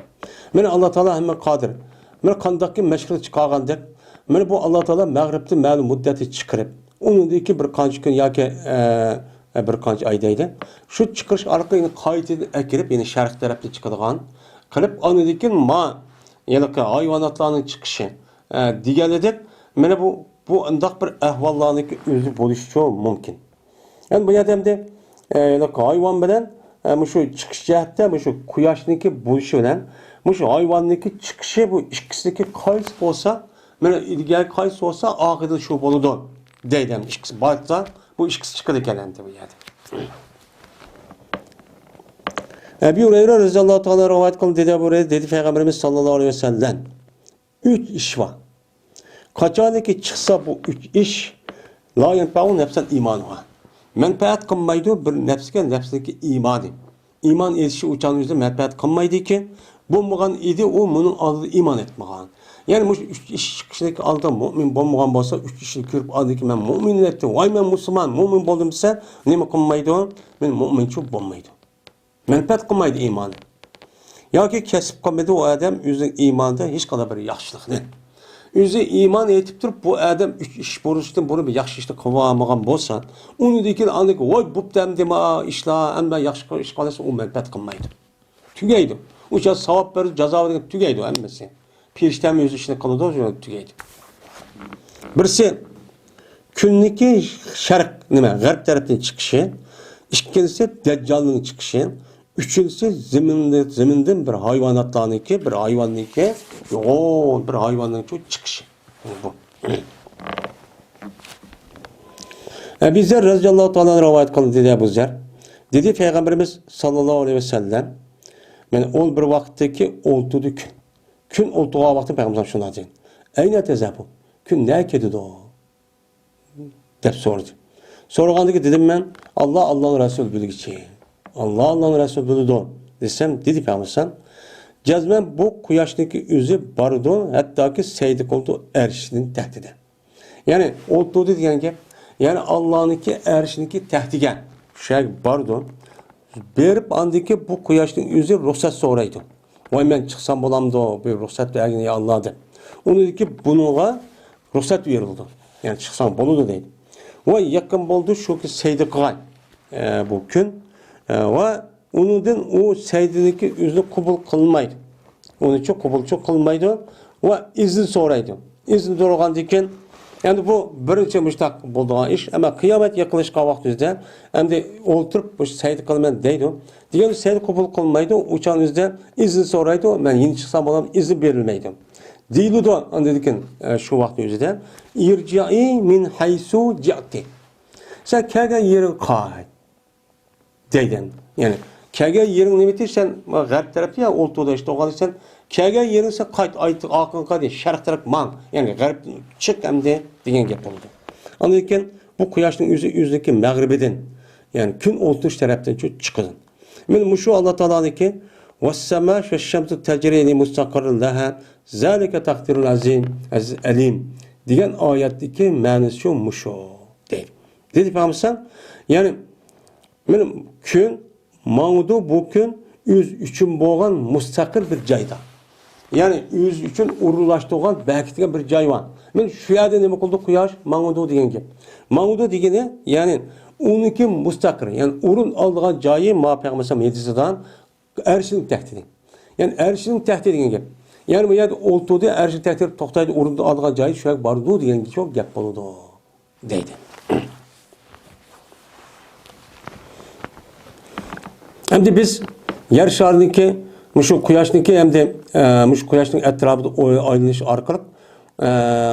مانا ئاللا تائالا ھەممە قادىر. مانا قانداقكى مەشرىقتە چىقارغاندەك، مانا بۇ ئاللا تائالا مەغرىبتە مەلۇم مۇددەتنى چىقىرىپ، ئۇنىڭدىن كېيىن بىر قانچە كۈن ياكى، ئە، بىر قانچە ئاي دەيلى. شۇ چىقىرىش ئارقىلىق يەنە قايتىدىن ئەكىرىپ، يەنە شەرق تەرەپتىن چىقىدىغان قىلىپ، ئاندىن كېيىن ما ھېلىقى ھايۋاناتلارنىڭ چىقىشى، ئە، دېگەنلىدەك، مانا بۇ، بۇ ئۇنداق بىر ئەھۋاللارنىڭكى ئۆزى بولۇشىچۇ مۇمكىن. يەنى بۇ يەردە ئەمدى، ئە، ھايۋان بىلەن، ئە، مۇشۇ چىقىش جەھەتتە مۇشۇ قۇياشنىڭكى بولۇشى بىلەن مۇشۇ ھايۋاننىڭكى چىقىشى، بۇ ئىككىسىنىڭكى قايسى بولسا، مانا ئىلگىرى قايسى بولسا، ئاخىرىدا شۇ بولىدۇ دەيدۇ. ئەمدى ئىككىسى بارسا، بۇ ئىككىسى چىقىدىكەن ئەمدى بۇ يەردە. ئەبى ھۇرەيرە رەزىياللاھۇ تائالا رىۋايەت قىلدى، دېدى، ئەبۇ ھۇرەيرە، دېدى، پەيغەمبىرىمىز ساللاللاھۇ ئەلەيھى ۋەسەللەم، ئۈچ ئىش بار. قاچانكى چىقسا بۇ ئۈچ ئىش، لا يەنپەئۇ نەفسەن ئىمانۇھا. مەنپەئەت قىلمايدۇ بىر نەپسكە نەپسىنىڭكى ئىمانى. ئىمان ئېيتىشى ئۇ چاغنىڭ ئۆزىدە مەنپەئەت قىلمايدىكەن. بولمىغان ئىدى، ئۇ مۇنىڭ ئالدىدا ئىمان ئېيتمىغان. يەنى مۇشۇ ئۈچ ئىش چىقىشىدىكى ئالدىدا مۇئمىن بولمىغان بولسا، ئۈچ ئىشنى كۆرۈپ ئالدىكى مەن مۇئمىن دەيتتى. ۋاي، مەن مۇسۇلمان، مۇئمىن بولدۇم دېسە، نېمە قىلمايدۇ؟ مەن مۇئمىنچۇ بولمايدۇ. مەنپەئەت قىلمايدۇ ئىمانى. ياكى كەسىپ قىلمىدى ئۇ ئادەم ئۆزىنىڭ ئىمانىدا ھېچقانداق بىر ياخشىلىقنى. ئۆزى ئىمان ئېيتىپ تۇرۇپ، بۇ ئادەم ئۈچ ئىش بۇرۇنقىدىن بۇرۇن بىر ياخشى ئىشنى قىلىۋالمىغان بولسا، ئۇنىڭدىن كېيىن ئاندىن كېيىن، ۋاي، بوپتۇ ئەمدى ما ئىشلار، ئەمدى ياخشى ئىش قىلسا، ئۇ مەنپەئەت قىلمايدۇ. تۈگەيدۇ. ئۇ چاغ ساۋاب بېرىدۇ، جازا بېرىدۇ، تۈگەيدۇ ھەممىسى. پېرىشتەمۇ ئۆز ئىشىنى قىلىدۇ، شۇ تۈگەيدۇ. بىرسى كۈننىكى شەرق، نېمە، غەرب تەرەپتىن چىقىشى، ئىككىنچىسى دەججالنىڭ چىقىشى، ئۈچىنچىسى زېمىندا-، زېمىندىن بىر ھايۋاناتلارنىڭكى، بىر ھايۋاننىڭكى، يوغان بىر ھايۋاننىڭ چىقىشى. بۇ. ئەبى زەر رەزىياللاھۇ تائالا رىۋايەت قىلدى، دېدى ئەبۇ زەر. دېدى پەيغەمبىرىمىز ساللاللاھۇ ئەلەيھى ۋەسەللەم، مانا ئون بىر ۋاقىتتىكى ئولتۇردى كۈن. كۈن ئولتۇرغان ۋاقتى پەيغەمبەر شۇنداق دېگەن. ئەينە تەزھەبۇ؟ كۈن نەگە كېتىدۇ؟ دەپ سورىدى. سورىغاندىكى دېدىم مەن، «ئاللا، ئاللانىڭ رەسۇلى بىلگۈچى. ئاللا، ئاللانىڭ رەسۇلى بىلىدۇ» دېسەم، دېدى پەيغەمبەر، «جەزمەن بۇ قۇياشنىڭكى ئۆزى بارىدۇ، ھەتتاكى سەجدە قىلىدۇ ئەرشنىڭ تەھتىدە.» يەنى ئولتۇردى دېگەن گەپ، يەنى ئاللانىڭكى ئەرشنىڭكى تەھتىگە، شۇ يەرگە بارىدۇ. بېرىپ ئاندىكى بۇ قۇياشنىڭ ئۆزى رۇخسەت سورايدۇ. «ۋاي، مەن چىقسام بولامدۇ؟ بىر رۇخسەت بەرگىن، يا ئاللا» دەپ. ئۇنىڭدىكى بۇنىڭغا رۇخسەت بېرىلىدۇ. يەنى چىقساڭ بولىدۇ دەيدۇ. ۋاي، يېقىن بولدى شۇكى سەجدە قىلغاي، ئە، بۇ كۈن. ئە، ۋە ئۇنىڭدىن ئۇ سەجدىنىڭكى ئۆزىنى قوبۇل قىلمايدۇ. ئۇنىچۇ قوبۇلچۇ قىلمايدۇ ۋە ئىزىن سورايدۇ. ئىزىن سورىغاندىن كېيىن، ئەمدى بۇ بىرىنچى مۇشتاق بولىدىغان ئىش، ئەمما قىيامەت يېقىنلاشقان ۋاقتىمىزدا ئەمدى ئولتۇرۇپ مۇشۇ سەجدە قىلىمەن دەيدۇ. دېگەن سەجدە قوبۇل قىلمايدۇ، ئۇ چاغنىڭ ئۆزىدە ئىزىن سورايدۇ، مەن يېنى چىقسام بولامدۇ، ئىزىن بېرىلمەيدۇ. دېيىلىدۇ ئاندىن كېيىن، ئە، شۇ ۋاقىتنىڭ ئۆزىدە، «ئىرجىئى مىن ھەيسۇ جىئتى.» سەن كەلگەن يېرىڭگە قايت. دەيدۇ. يەنى، كەلگەن يېرىڭ نېمىتى؟ سەن غەرب تەرەپتە يا ئولتۇردا ئىشتە ئوقۇغاندا، سەن كەلگەن يېرىڭ، سەن قايت، ئايت-، ئارقاڭغا قايت، شەرق تەرەپ ماڭ. يەنى غەرب چىق ئەمدى دېگەن گەپ بولىدۇ. ئاندىن كېيىن بۇ قۇياشنىڭ ئۆزى ئۆزىنىڭكى مەغرىبىدىن، يەنى كۈن ئولتۇرۇش تەرەپتىن چۈ-، چىقىدۇ. مانا مۇشۇ ئاللا تائالانىڭكى «ۋەسسەما ۋەششەمسۇ تەجرى لىمۇستەقىررىن لەھا، زالىكە تەقدىرۇل ئەزىز ئەلىم» دېگەن ئايەتتىكى مەنىسى شۇ مۇشۇ دەيدۇ. دېدى پەيغەمبەر، يەنى مانا كۈن ماڭىدۇ، بۇ كۈن ئۆزى ئۈچۈن بولغان مۇستەقىل بىر جايدا. يەنى ئۆزى ئۈچۈن ئورۇنلاشتۇرغان، بەكىتكەن بىر جاي بار. مانا شۇ يەردە نېمە قىلىدۇ؟ قۇياش ماڭىدۇ دېگەن گەپ. ماڭىدۇ دېگىنى، يەنى ئۇنىڭكى مۇستەقىر، يەنى ئورۇن ئالىدىغان جايى، ما پەيغەمبەر ھەدىسىدا ئەرشنىڭ تەھتىدە. يەنى ئەرشنىڭ تەھتى دېگەن گەپ. يەنى بۇ يەردە ئولتۇردى، ئەرشنىڭ تەھتىدە توختايدۇ، ئورۇن ئالىدىغان جايى شۇ يەرگە بارىدۇ دېگەن شۇ گەپ بولىدۇ. دەيدۇ. ئەمدى بىز يەر شارىنىڭكى، مۇشۇ قۇياشنىڭكى، ئەمدى، ئە، مۇشۇ قۇياشنىڭ ئەتراپىدا ئوي-، ئايلىنىش ئارقىلىق، ئە،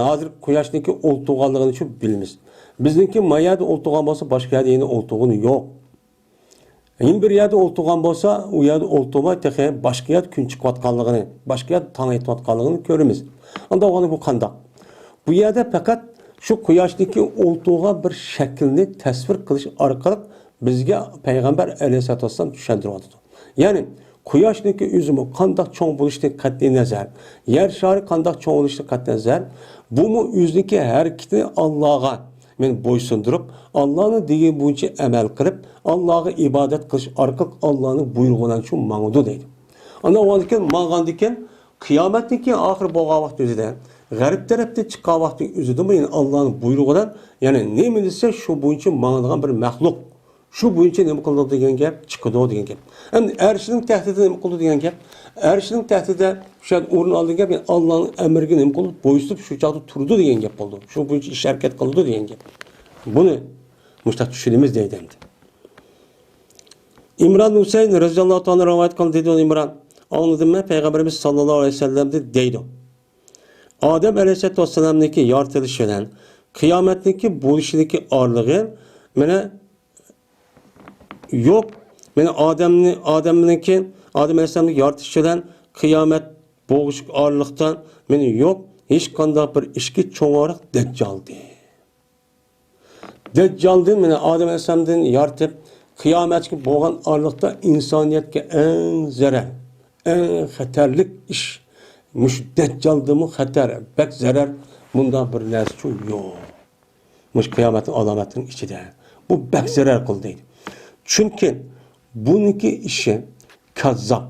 ھازىر قۇياشنىڭكى ئولتۇرغانلىقىنى شۇ بىلىمىز. بىزنىڭكى ما يەردە ئولتۇرغان بولسا، باشقا يەردە يەنە ئولتۇرغىنى يوق. يەنە بىر يەردە ئولتۇرغان بولسا، ئۇ يەردە ئولتۇرماي، تېخى باشقا يەردە كۈن چىقىۋاتقانلىقىنى، باشقا يەردە تاڭ ئېتىۋاتقانلىقىنى كۆرىمىز. ئانداق بولغاندا بۇ قانداق؟ بۇ يەردە پەقەت شۇ قۇياشتىكى ئولتۇرغان بىر شەكىلنى تەسۋىر قىلىش ئارقىلىق بىزگە پەيغەمبەر ئەلەيھىسسالاتۇ ۋەسسالام چۈشەندۈرۈۋاتىدۇ. يەنى قۇياشنىڭكى ئۆزىمۇ قانداق چوڭ بولۇشىدىن قەتئىينەزەر، يەر شارى قانداق چوڭ بولۇشىدىن قەتئىينەزەر، بۇمۇ ئۆزىنىڭكى ھەرىكىتىنى ئاللاغا مەن بويسۇندۇرۇپ، ئاللانىڭ دېگىنى بويىچە ئەمەل قىلىپ، ئاللاغا ئىبادەت قىلىش ئارقىلىق ئاللانىڭ بۇيرۇقى بىلەن شۇ ماڭىدۇ دەيدۇ. ئاندىن ئۇنىڭدىن كېيىن ماڭغاندىن كېيىن، قىيامەتنىڭكى ئاخىر بولغان ۋاقتى ئۆزىدە، غەرب تەرەپتىن چىققان ۋاقتى ئۆزىدىمۇ يەنە ئاللانىڭ بۇيرۇقى بىلەن، يەنى نېمە دېسە شۇ بويىچە ماڭىدىغان بىر مەخلۇق. شۇ بويىچە نېمە قىلىدۇ دېگەن گەپ، چىقىدۇ دېگەن گەپ. ئەمدى ئەرشنىڭ تەھتىدە نېمە قىلىدۇ دېگەن گەپ. ئەرشنىڭ تەھتىدە شۇ يەردە ئورۇن ئالىدۇ دېگەن گەپ، يەنى ئاللانىڭ ئەمرىگە نېمە قىلىدۇ؟ بويسۇنۇپ شۇ چاغدا تۇرىدۇ دېگەن گەپ بولىدۇ. شۇ بويىچە ئىش ھەرىكەت قىلىدۇ دېگەن گەپ. بۇنى مۇشۇنداق چۈشىنىمىز دەيدۇ ئەمدى. ئىمران ھۈسەيىن رەزىياللاھۇ تائالا رىۋايەت قىلدى، دېدى ئىمران. ئاڭلىدىم مەن پەيغەمبىرىمىز ساللاللاھۇ ئەلەيھى ۋەسەللەمدىن دەيدۇ. ئادەم ئەلەيھىسسالاتۇ ۋەسسالامنىڭكى يارىتىلىشى بىلەن قىيامەتنىڭكى بولۇشىدىكى ئارىلىقى مانا يوق. مانا ئادەمنى، ئادەمنىڭكى، ئادەم ئەلەيھىسسالامنى يارىتىش بىلەن قىيامەت بولغۇچىلىك ئارىلىقتا مانا يوق ھېچقانداق بىر ئىشكى چوڭراق دەججالدىن. دەججالدىن، مانا ئادەم ئەلەيھىسسالامدىن يارىتىپ قىيامەتكە بولغان ئارىلىقتا ئىنسانىيەتكە ئەڭ زەرەر، ئەڭ خەتەرلىك ئىش مۇشۇ دەججالدىنمۇ خەتەر، بەك زەرەر مۇنداق بىر نەرسىچۇ يوق. مۇشۇ قىيامەتنىڭ ئالامەتلىرىنىڭ ئىچىدە. بۇ بەك زەرەر قىلدى دەيدۇ. چۈنكى بۇنىڭكى ئىشى كاززاپ،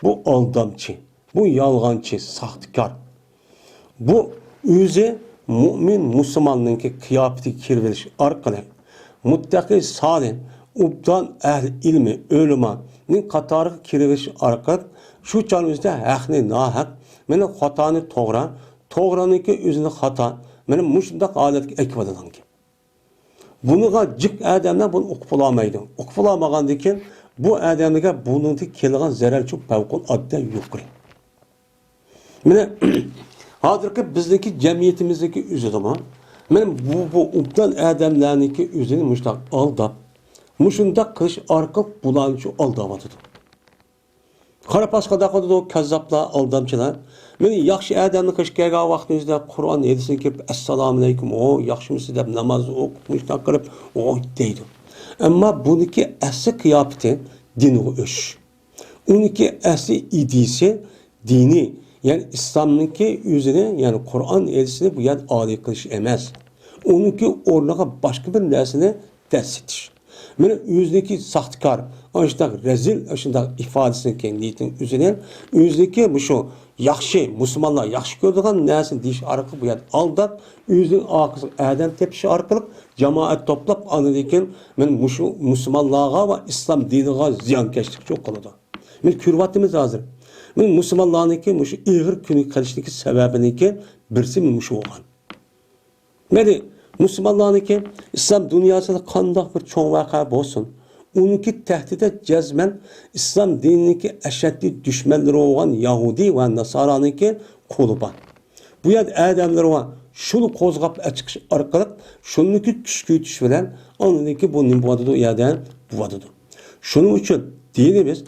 بۇ ئالدامچى، بۇ يالغانچى، ساختىكار. بۇ ئۆزى مۇئمىن مۇسۇلماننىڭكى قىياپىتىگە كىرىۋېلىش ئارقىلىق، مۇتتەقى سالىھ، ئوبدان ئەھلى ئىلمى، ئۆلىمانىڭ قاتارىغا كىرىۋېلىش ئارقىلىق، شۇ چاغنىڭ ئۆزىدە ھەقنى ناھەق، مانا خاتانى توغرا، توغرانىڭكى ئۆزىنى خاتا، مانا مۇشۇنداق ھالەتكە ئەكىۋالىدىغان گەپ. بۇنىڭغا جىق ئادەملەر بۇنى ئۇقۇپ بولالمايدۇ. ئۇقۇپ بولالمىغاندىن كېيىن بۇ ئادەملەرگە بۇنىڭدىن كېلىدىغان زەرەر شۇ پەۋقۇلئاددە يۇقىرى. مانا، ھازىرقى بىزنىڭكى جەمئىيىتىمىزدىكى ئۆزىدىمۇ، مانا بۇ، بۇ ئوبدان ئادەملەرنىڭكى ئۆزىنى مۇشۇنداق ئالداپ، مۇشۇنداق قىلىش ئارقىلىق بۇلارنى شۇ ئالداۋاتىدۇ. قارا پاس قانداق قىلىدۇ؟ كاززاپلار، ئالدامچىلار. مانا ياخشى ئادەمنى قېشىغا كەلگەن ۋاقتىمىزدا قۇرئان ھەدىسنى كېلىپ، «ئەسسالامۇئەلەيكۇم، ھو، ياخشىمۇسىز؟» دەپ ناماز ئوقۇپ، مۇشۇنداق قىلىپ، «ھو» دەيدۇ. ئەمما بۇنىڭكى ئەسلى قىياپىتى دىنغا ئۆچۈش. ئۇنىڭكى ئەسلى ئىدىيىسى دىنىي، يەنى ئىسلامنىڭكى ئۆزىنى، يەنى قۇرئان ھەدىسنى بۇ يەردە ئالىي قىلىش ئەمەس. ئۇنىڭكى ئورنىغا باشقا بىر نەرسىنى دەسسىتىش. مانا ئۆزىنىڭكى ساختىكار، ئاشۇنداق رەزىل، ئاشۇنداق ئىپادىسىنىڭكى نىيىتىنىڭ ئۆزىنى، ئۆزىنىڭكى مۇشۇ ياخشى، مۇسۇلمانلار ياخشى كۆرىدىغان نەرسىنى دېيىش ئارقىلىق بۇ يەردە ئالداپ، ئۆزىنىڭ ئارقىسىغا ئادەم تېپىش ئارقىلىق جامائەت توپلاپ، ئاندىن كېيىن مانا مۇشۇ مۇسۇلمانلارغا ۋە ئىسلام دىنىغا زىيانكەشلىك قىلىدۇ. مانا كۆرۈۋاتىمىز ھازىر. مانا مۇسۇلمانلارنىڭكى مۇشۇ ئېغىر كۈنگە قېلىشتىكى سەۋەبىنىڭكى بىرسى مۇشۇ بولغان. مەيلى، مۇسۇلمانلارنىڭكى ئىسلام دۇنياسىدا قانداق بىر چوڭ ۋەقە بولسۇن، ئۇنىڭكى تەھدىتى جەزمەن ئىسلام دىنىنىڭكى ئەشەددىي دۈشمەنلىرى بولغان يەھۇدىي ۋە ناسارانىڭكى قولى بار. بۇ يەردە ئادەملىرى بار. شۇنى قوزغاپ ئەچىقىش ئارقىلىق، شۇنىڭكى كۈچ كۈچەيتىش بىلەن، ئاندىن كېيىن بۇ نېمە بولۇۋاتىدۇ؟ ئۇ يەردە بولۇۋاتىدۇ. شۇنىڭ ئۈچۈن دىنىمىز،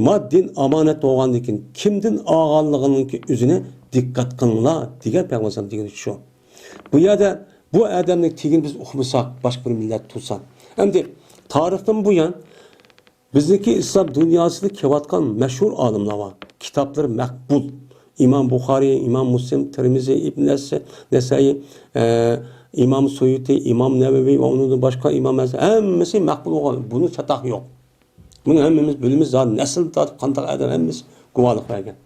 ما دىن ئامانەت بولغاندىن كېيىن، كىمدىن ئالغانلىقىنىڭكى ئۆزىنى دىققەت قىلىڭلار، دېگەن پەيغەمبەر دېگىنى شۇ. بۇ يەردە بۇ ئادەمنىڭ تېگىنى بىز ئۇقمىساق، باشقا بىر مىللەت تۇرسا. ئەمدى تارىختىن بۇيان بىزنىڭكى ئىسلام دۇنياسىدا كېلىۋاتقان مەشھۇر ئالىملار بار. كىتابلىرى مەقبۇل. ئىمام بۇخارىي، ئىمام مۇسلىم، تىرمىزى، ئىبن نەس-، نەسائىي، ئە، ئىمام سۇيۇتى، ئىمام نەۋەۋى ۋە ئۇنىڭدىن باشقا ئىمام ئەز-، ھەممىسى مەقبۇل بولغان. بۇنى چاتاق يوق. بۇنى ھەممىمىز بىلىمىز، زادى نەسىلدىن تارتىپ قانداق ئادەم ھەممىسى گۇۋاھلىق بەرگەن.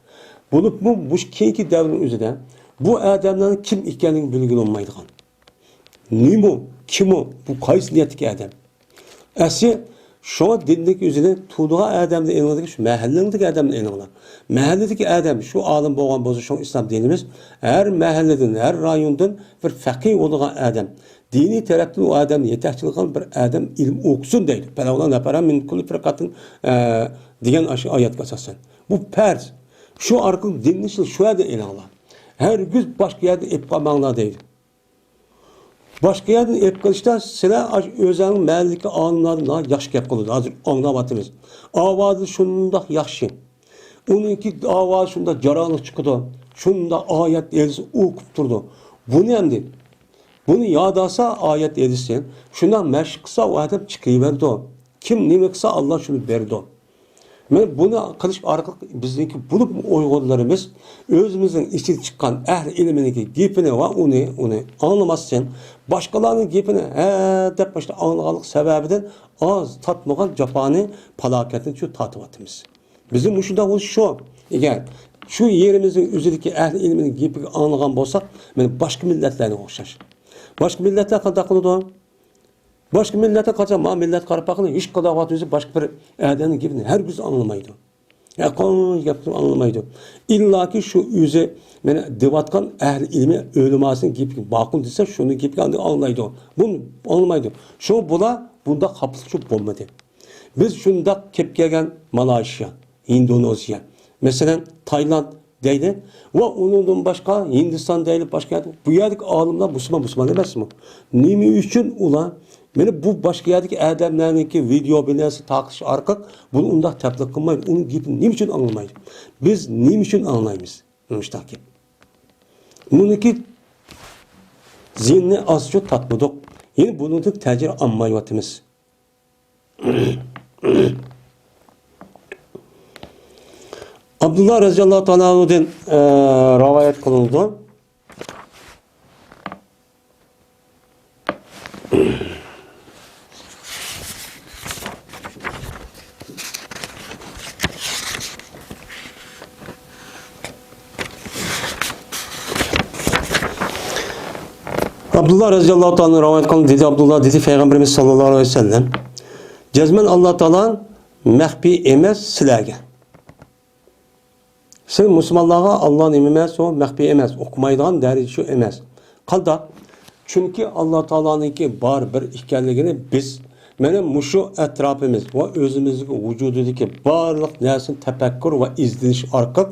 بولۇپمۇ مۇشۇ كېيىنكى دەۋرنىڭ ئۆزىدە بۇ ئادەملەرنىڭ كىم ئىكەنلىكى بىلگىلى بولمايدىغان. نېمە ئۇ؟ كىم ئۇ؟ بۇ قايسى نىيەتتىكى ئادەم؟ ئەسلى شۇڭا دىندىكى ئۆزىنى تۇتىدىغان ئادەمدىن ئېلىڭلار، شۇ مەھەللىڭدىكى ئادەمدىن ئېلىڭلار. مەھەللىدىكى ئادەم شۇ ئالىم بولغان بولسا، شۇڭا ئىسلام دىنىمىز ھەر مەھەللىدىن، ھەر رايوندىن بىر فەقىھ بولىدىغان ئادەم، دىنىي تەرەپتىن ئۇ ئادەمنى يېتەكچىلىك قىلغان بىر ئادەم ئىلىم ئوقۇسۇن دەيدۇ. «پەلەۋلا نەفەرەن مىن كۇللى فىرقەتىن»، ئە، دېگەن ئاشۇ ئايەتكە ئاساسەن. بۇ پەرز. شۇ ئارقىلىق دىننى شۇ يەردىن ئېلىڭلار. ھەرگىز باشقا يەردىن ئېلىپ قالماڭلار دەيدۇ. باشقا يەردىن ئېلىپ قېلىشتا سىلەر ئاشۇ ئۆزۈڭنىڭ مەھەللىدىكى ئالىملاردىن ناھايىتى ياخشى گەپ قىلىدۇ. ھازىر ئاڭلاۋاتىمىز. ئاۋازى شۇنداق ياخشى. ئۇنىڭكى ئاۋازى شۇنداق جاراڭلىق چىقىدۇ. شۇنداق ئايەت ھەدىس ئوقۇپ تۇرىدۇ. بۇنى ئەمدى، بۇنى ياد ئالسا ئايەت ھەدىسنى، شۇنداق مەشىق قىلسا ئۇ ئادەم چىقىۋېرىدۇ. كىم نېمە قىلسا ئاللا شۇنى بېرىدۇ. مانا بۇنى قىلىش ئارقىلىق بىزنىڭكى بولۇپمۇ ئۇيغۇرلىرىمىز ئۆزىمىزنىڭ ئىچىدىن چىققان ئەھلى ئىلمىنىڭكى گېپىنى ۋە ئۇنى، ئۇنى ئاڭلىماستىن، باشقىلارنىڭ گېپىنى ھە دەپ مۇشۇنداق ئاڭلىغانلىق سەۋەبىدىن ئاز تارتمىغان جاپانى، پالاكەتنى شۇ تارتىۋاتىمىز. بىزنىڭ مۇشۇنداق بولۇش شۇ. ئەگەر شۇ يېرىمىزنىڭ ئۆزىدىكى ئەھلى ئىلمىنىڭ گېپىگە ئاڭلىغان بولساق، مانا باشقا مىللەتلەرگە ئوخشاش. باشقا مىللەتلەر قانداق قىلىدۇ؟ باشقا مىللەتلەر قاچان، ما مىللەت قاراپ باققىلى، ھېچ قانداق ۋاقىت ئۆزى باشقا بىر ئادەمنىڭ گېپىنى ھەرگىز ئاڭلىمايدۇ. ھەرقانچە گەپنى ئاڭلىمايدۇ. ئىللاكى شۇ ئۆزى مانا دەۋاتقان ئەھلى ئىلمى ئۆلىماسىنىڭ گېپىگە ماقۇل دېسە، شۇنىڭ گېپىگە ئاندىن ئاڭلايدۇ. بۇ ئاڭلىمايدۇ. شۇ بۇلار بۇنداق خاپىلىقچى بولمىدى. بىز شۇنداق كېلىپ كەلگەن مالايشىيا، ئىندونېزىيە، مەسىلەن، تايلاند دەيلى ۋە ئۇنىڭدىن باشقا ھىندىستان دەيلى، باشقا يەردە، بۇ يەردىكى ئالىملار مۇسۇلمان، مۇسۇلمان ئەمەسمۇ؟ نېمە ئۈچۈن ئۇلار مانا بۇ باشقا يەردىكى ئادەملەرنىڭكى ۋىدېئو بىر نەرسە تارقىتىش ئارقىلىق بۇنى ئۇنداق تەبلىغ قىلمايدۇ؟ ئۇنىڭ گېپىنى نېمە ئۈچۈن ئاڭلىمايدۇ؟ بىز نېمە ئۈچۈن ئاڭلايمىز مۇشۇنداق گەپ؟ بۇنىڭكى زىيىنىنى ئازچۇ تارتمىدۇق. يەنە بۇنىڭدىن تەجرىبە ئالمايۋاتىمىز. ئابدۇللا رەزىياللاھۇ تائالا ئەنھۇدىن، ئە، رىۋايەت قىلىنىدۇ. ئابدۇللا رەزىياللاھۇ تائالا رىۋايەت قىلىنىدۇ، دېدى ئابدۇللا، دېدى پەيغەمبىرىمىز ساللاللاھۇ ئەلەيھى ۋەسەللەم، جەزمەن ئاللا تائالا مەخپىي ئەمەس سىلەرگە. سىز مۇسۇلمانلارغا ئاللا نېمە ئەمەس، ئۇ مەخپىي ئەمەس، ئۇقمايدىغان دەرىجە شۇ ئەمەس. قانداق؟ چۈنكى ئاللا تائالانىڭكى بار بىر ئىكەنلىكىنى بىز مانا مۇشۇ ئەتراپىمىز ۋە ئۆزىمىزدىكى ۋۇجۇدىدىكى بارلىق نەرسىنى تەپەككۇر ۋە ئىزدىنىش ئارقىلىق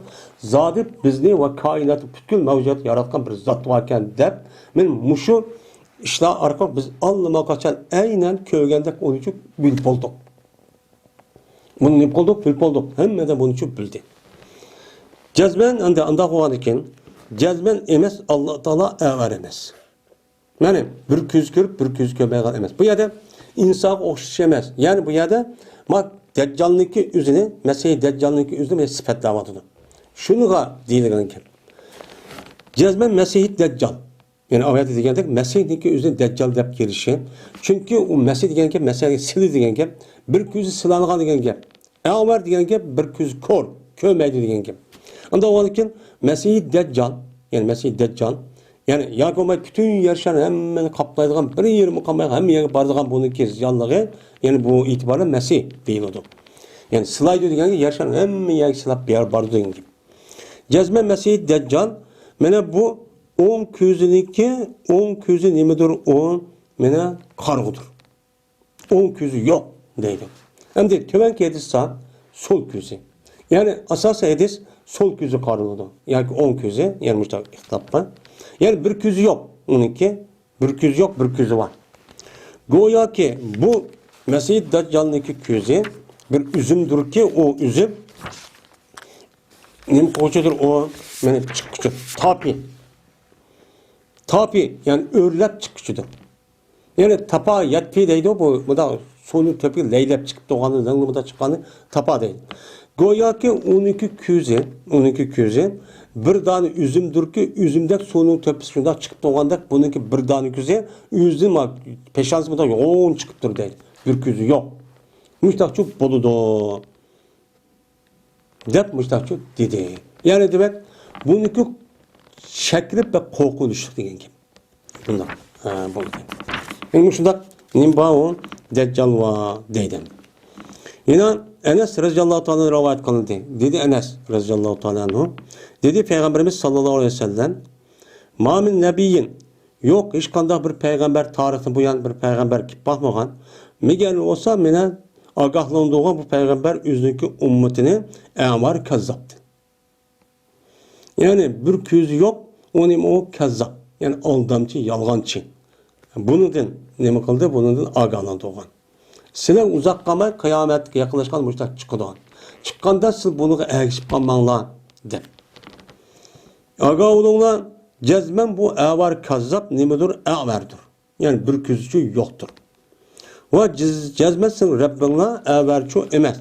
زادى بىزنى ۋە كائىناتنى پۈتكۈل مەۋجۇداتنى ياراتقان بىر زات باركەن دەپ، مانا مۇشۇ ئىشلار ئارقىلىق بىز ئاللىماقاچان ئەينەن كۆرگەندەك ئۇنى بىلىپ بولدۇق. بۇنى نېمە قىلدۇق؟ بىلىپ بولدۇق. ھەممە ئادەم بۇنى چۈشىنىپ بىلدى. جەزمەن، ئەمدى ئانداق بولغاندىكىن، جەزمەن ئەمەس، ئاللا تائالا ئەۋەر ئەمەس. يەنى بىر كۆز كۆرۈپ، بىر كۆز كۆرمەيدىغان ئەمەس. بۇ يەردە ئىنسانغا ئوخشاش ئەمەس. يەنى بۇ يەردە ما دەججالنىڭكى ئۆزىنى، مەسىھ دەججالنىڭكى ئۆزىنى سۈپەتلەۋاتىدۇ. شۇنىڭغا دېيىلگەن گەپ. جەزمەن مەسىھ دەججال. يەنى ئايەتتە دېگەندەك، مەسىھنىڭكى ئۆزىنى دەججال دەپ كېلىشى. چۈنكى ئۇ مەسىھ دېگەن گەپ، مەسىھنىڭ سىلى دېگەن گەپ، بىر كۆزى سىلانغان دېگەن گەپ. ئەۋەر دېگەن گەپ، بىر كۆزى كور، كۆرمەيدۇ دېگەن گەپ. ئانداق بولغاندىكىن، مەسىھ دەججال، يەنى مەسىھ دەججال، يەنى ياكى بولماي پۈتۈن يەر شارى ھەممىنى قاپلايدىغان، بىر يېرىمۇ قالماي ھەممە يەرگە بارىدىغان بۇنىڭكى زىيانلىقى، يەنى بۇ ئېتىبارى مەسىھ دېيىلىدۇ. يەنى سىلايدۇ دېگەن گەپ، يەر شارى ھەممە يەرگە سىلاپ بار-، بارىدۇ دېگەن گەپ. جەزمەن مەسىھ دەججال، مانا بۇ ئوڭ كۆزىنىڭكى، ئوڭ كۆزى نېمىدۇر ئۇ؟ مانا قارىغۇدۇر. ئوڭ كۆزى يوق دەيدۇ. ئەمدى تۆۋەنكى ھەدىستە سول كۆزى. يەنى ئاساسىي ھەدىس سول كۆزى قارىلىدۇ. ياكى ئوڭ كۆزى، يەنى مۇشۇنداق ئىختىلاپ بار. يەنى بىر كۆزى يوق ئۇنىڭكى، بىر كۆزى يوق، بىر كۆزى بار. گوياكى بۇ مەسىھ دەججالنىڭكى كۆزى بىر ئۈزۈمدۇركى، ئۇ ئۈزۈم نېمە قىلغۇچىدۇر ئۇ؟ مانا چىققۇچى. تاپى. تاپى، يەنى ئۆرلەپ چىققۇچىدۇر. يەنى تاپا يەتپى دەيدۇ، بۇ، بۇنداق سۇنىڭ تۆپىگە لەيلەپ چىقىپ تۇرغاننى، لىڭلىمىدا چىققاننى تاپا دەيدۇ. گوياكى ئۇنىڭكى كۆزى، ئۇنىڭكى كۆزى بىر دانە ئۈزۈمدۇركى، ئۈزۈمدەك سۇنىڭ تۆپىسى شۇنداق چىقىپ تۇرغاندەك، بۇنىڭكى بىر دانە كۆزى ئۆزىدىن ما-، پېشانىسى مۇنداق يوغان چىقىپ تۇر دەيدۇ. بىر كۆزى يوق. مۇشۇنداقچۇ بولىدۇ. دەپ مۇشۇنداقچۇ دېدى. يەنى دېمەك، بۇنىڭكى شەكلى بەك قورقۇنچلۇق دېگەن گەپ. بۇنداق، ھە، بولدى. ئەمدى مۇشۇنداق نېمە بار ئۇ؟ دەججال ۋا دەيدۇ. يەنە ئەنەس رەزىياللاھۇ تائالا رىۋايەت قىلىندى. دېدى ئەنەس رەزىياللاھۇ تائالا ئەنھۇ. دېدى پەيغەمبىرىمىز ساللاللاھۇ ئەلەيھى ۋەسەللەم، ما مىن نەبىيين، يوق، ھېچقانداق بىر پەيغەمبەر تارىختىن بۇيان بىر پەيغەمبەر كېلىپ باقمىغان. مەگەر بولسا مانا ئاگاھلاندۇرغان بۇ پەيغەمبەر ئۆزىنىڭكى ئۈممىتىنى ئەۋەر كەززاپتىن. يەنى بىر كۆزى يوق، ئۇ نېمە ئۇ؟ كەززاپ. يەنى ئالدامچى، يالغانچى. بۇنىڭدىن نېمە قىلدى؟ بۇنىڭدىن ئاگاھلاندۇرغان. سىلەر ئۇزاق قالماي قىيامەتكە يېقىنلاشقان مۇشۇنداق چىقىدۇ. چىققاندا سىز بۇنىڭغا ئەگىشىپ قالماڭلار، دەپ. ئاگاھ بولۇڭلار، جەزمەن بۇ ئەۋەر كەززاپ نېمىدۇر؟ ئەۋەردۇر. يەنى بىر كۆزىچۇ يوقتۇر. ۋە جەز-، جەزمەن سېنىڭ رەببىڭلا ئەۋەرچۇ ئەمەس.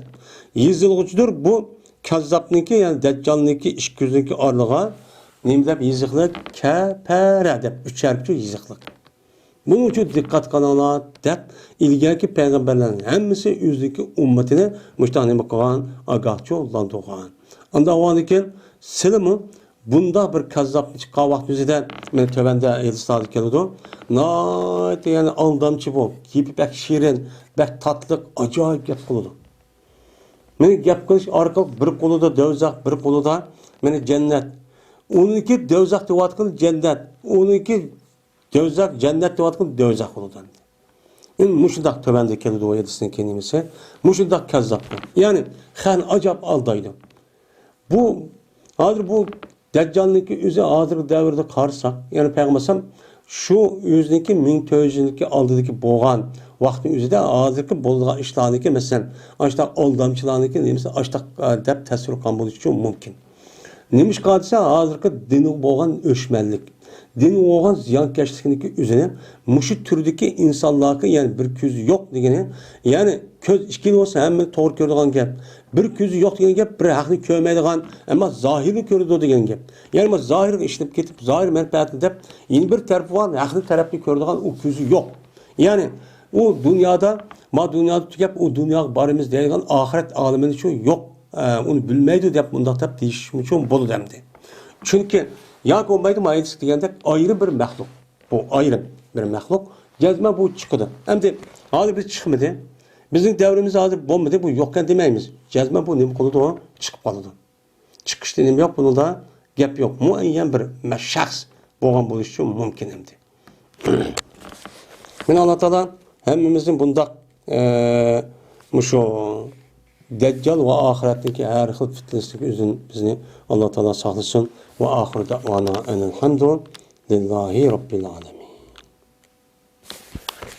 يېزىلغۇچىدۇر بۇ كەززاپنىڭكى، يەنى دەججالنىڭكى ئىككى كۆزىنىڭكى ئارىلىغا نېمە دەپ يېزىقلىق؟ كەپەرە دەپ ئۈچ ھەرپچۇ يېزىقلىق. بۇنىڭ ئۈچۈن دىققەت قىلىڭلار دەپ، ئىلگەركى پەيغەمبەرلەرنىڭ ھەممىسى ئۆزىنىڭكى ئۈممىتىنى مۇشۇنداق نېمە قىلغان؟ ئاگاھچۇلاندۇرغان. ئانداق بولغاندىكىن سىلىمۇ بۇنداق بىر كەززاپنى چىققان ۋاقتىمىزدا، مانا تۆۋەندە ھەدىسلەردە كېلىدۇ. ناھايىتى يەنى ئالدامچى بۇ. گېپى بەك شېرىن، بەك تاتلىق، ئاجايىپ گەپ قىلىدۇ. مانا گەپ قىلىش ئارقىلىق بىر قولىدا دوزاخ، بىر قولىدا مانا جەننەت. ئۇنىڭكى دوزاخ دەۋاتقىنى جەننەت. ئۇنىڭكى دوزاخ، جەننەت دەۋاتقىنى دوزاخ بولىدۇ ئەمدى. ئەمدى مۇشۇنداق تۆۋەندە كېلىدۇ ئۇ ھەدىسنىڭ كېلىمىسى. مۇشۇنداق كەززاپ. يەنى خەقنى ئاجايىپ ئالدايدۇ. بۇ، ھازىر بۇ دەججالنىڭكى ئۆزى ھازىرقى دەۋردە قارىساق، يەنى پەيغەمبەر ئەلەيھىسسالام شۇ ئۆزىنىڭكى مىڭ تۆت يۈز يىلدىكى ئالدىدىكى بولغان ۋاقىتنىڭ ئۆزىدە ھازىرقى بولىدىغان ئىشلارنىڭكى، مەسىلەن، ئاشۇنداق ئالدامچىلارنىڭكى نېمىسى ئاشۇنداق، ئە، دەپ تەسۋىر قىلغان بولۇشى مۇمكىن. نېمىشقا دېسە، ھازىرقى دىنغا بولغان ئۆچمەنلىك، دىنغا بولغان زىيانكەشلىكنىڭكى ئۆزىنى مۇشۇ تۈردىكى ئىنسانلارغا، يەنى بىر كۆزى يوق دېگىنى، يەنى كۆز ئىككىلا بولسا ھەممە توغرا كۆرىدىغان گەپ. بىر كۆزى يوق دېگەن گەپ بىر ھەقنى كۆرمەيدىغان، ئەمما زاھىرنى كۆرىدۇ دېگەن گەپ. يەنى ما زاھىرغا ئىشىنىپ كېتىپ، زاھىر مەنپەئەتنى دەپ، يەنە بىر تەرىپى بار، ھەقنى تەرەپنى كۆرىدىغان ئۇ كۆزى يوق. يەنى ئۇ دۇنيادا، ما دۇنيادا تۈگەپ، ئۇ دۇنياغا بارىمىز دەيدىغان ئاخىرەت ئالىمىنى شۇ يوق، ئە، ئۇنى بىلمەيدۇ دەپ مۇنداق دەپ دېيىشمۇ بولىدۇ ئەمدى. چۈنكى ياكى بولمايدۇ، ما ئېيتىش دېگەندەك ئايرىم بىر مەخلۇق. بۇ ئايرىم بىر مەخلۇق. جەزمەن بۇ چىقىدۇ. ئەمدى ھازىر بىز چىقمىدى. بىزنىڭ دەۋرىمىزدە ھازىر بولمىدى، بۇ يوقكەن دېمەيمىز. جەزمەن بۇ نېمە قىلىدۇ؟ چىقىپ قالىدۇ. چىقىشتا نېمە يوق، بۇنىڭدا گەپ يوق. مۇئەييەن بىر مە-، شەخس بولغان بولۇشى مۇمكىن ئەمدى. مانا ئاللا تائالا ھەممىمىزنى بۇنداق، ئە، مۇشۇ دەججال ۋە ئاخىرەتتىكى ھەر خىل پىتنىسىدىن ئۆزىنى، بىزنى ئاللا تائالا ساقلىسۇن. ۋە ئاخىر دەئۋانا ئەنىل ھەمدۇ لىللاھى رەببىل ئالەمىن.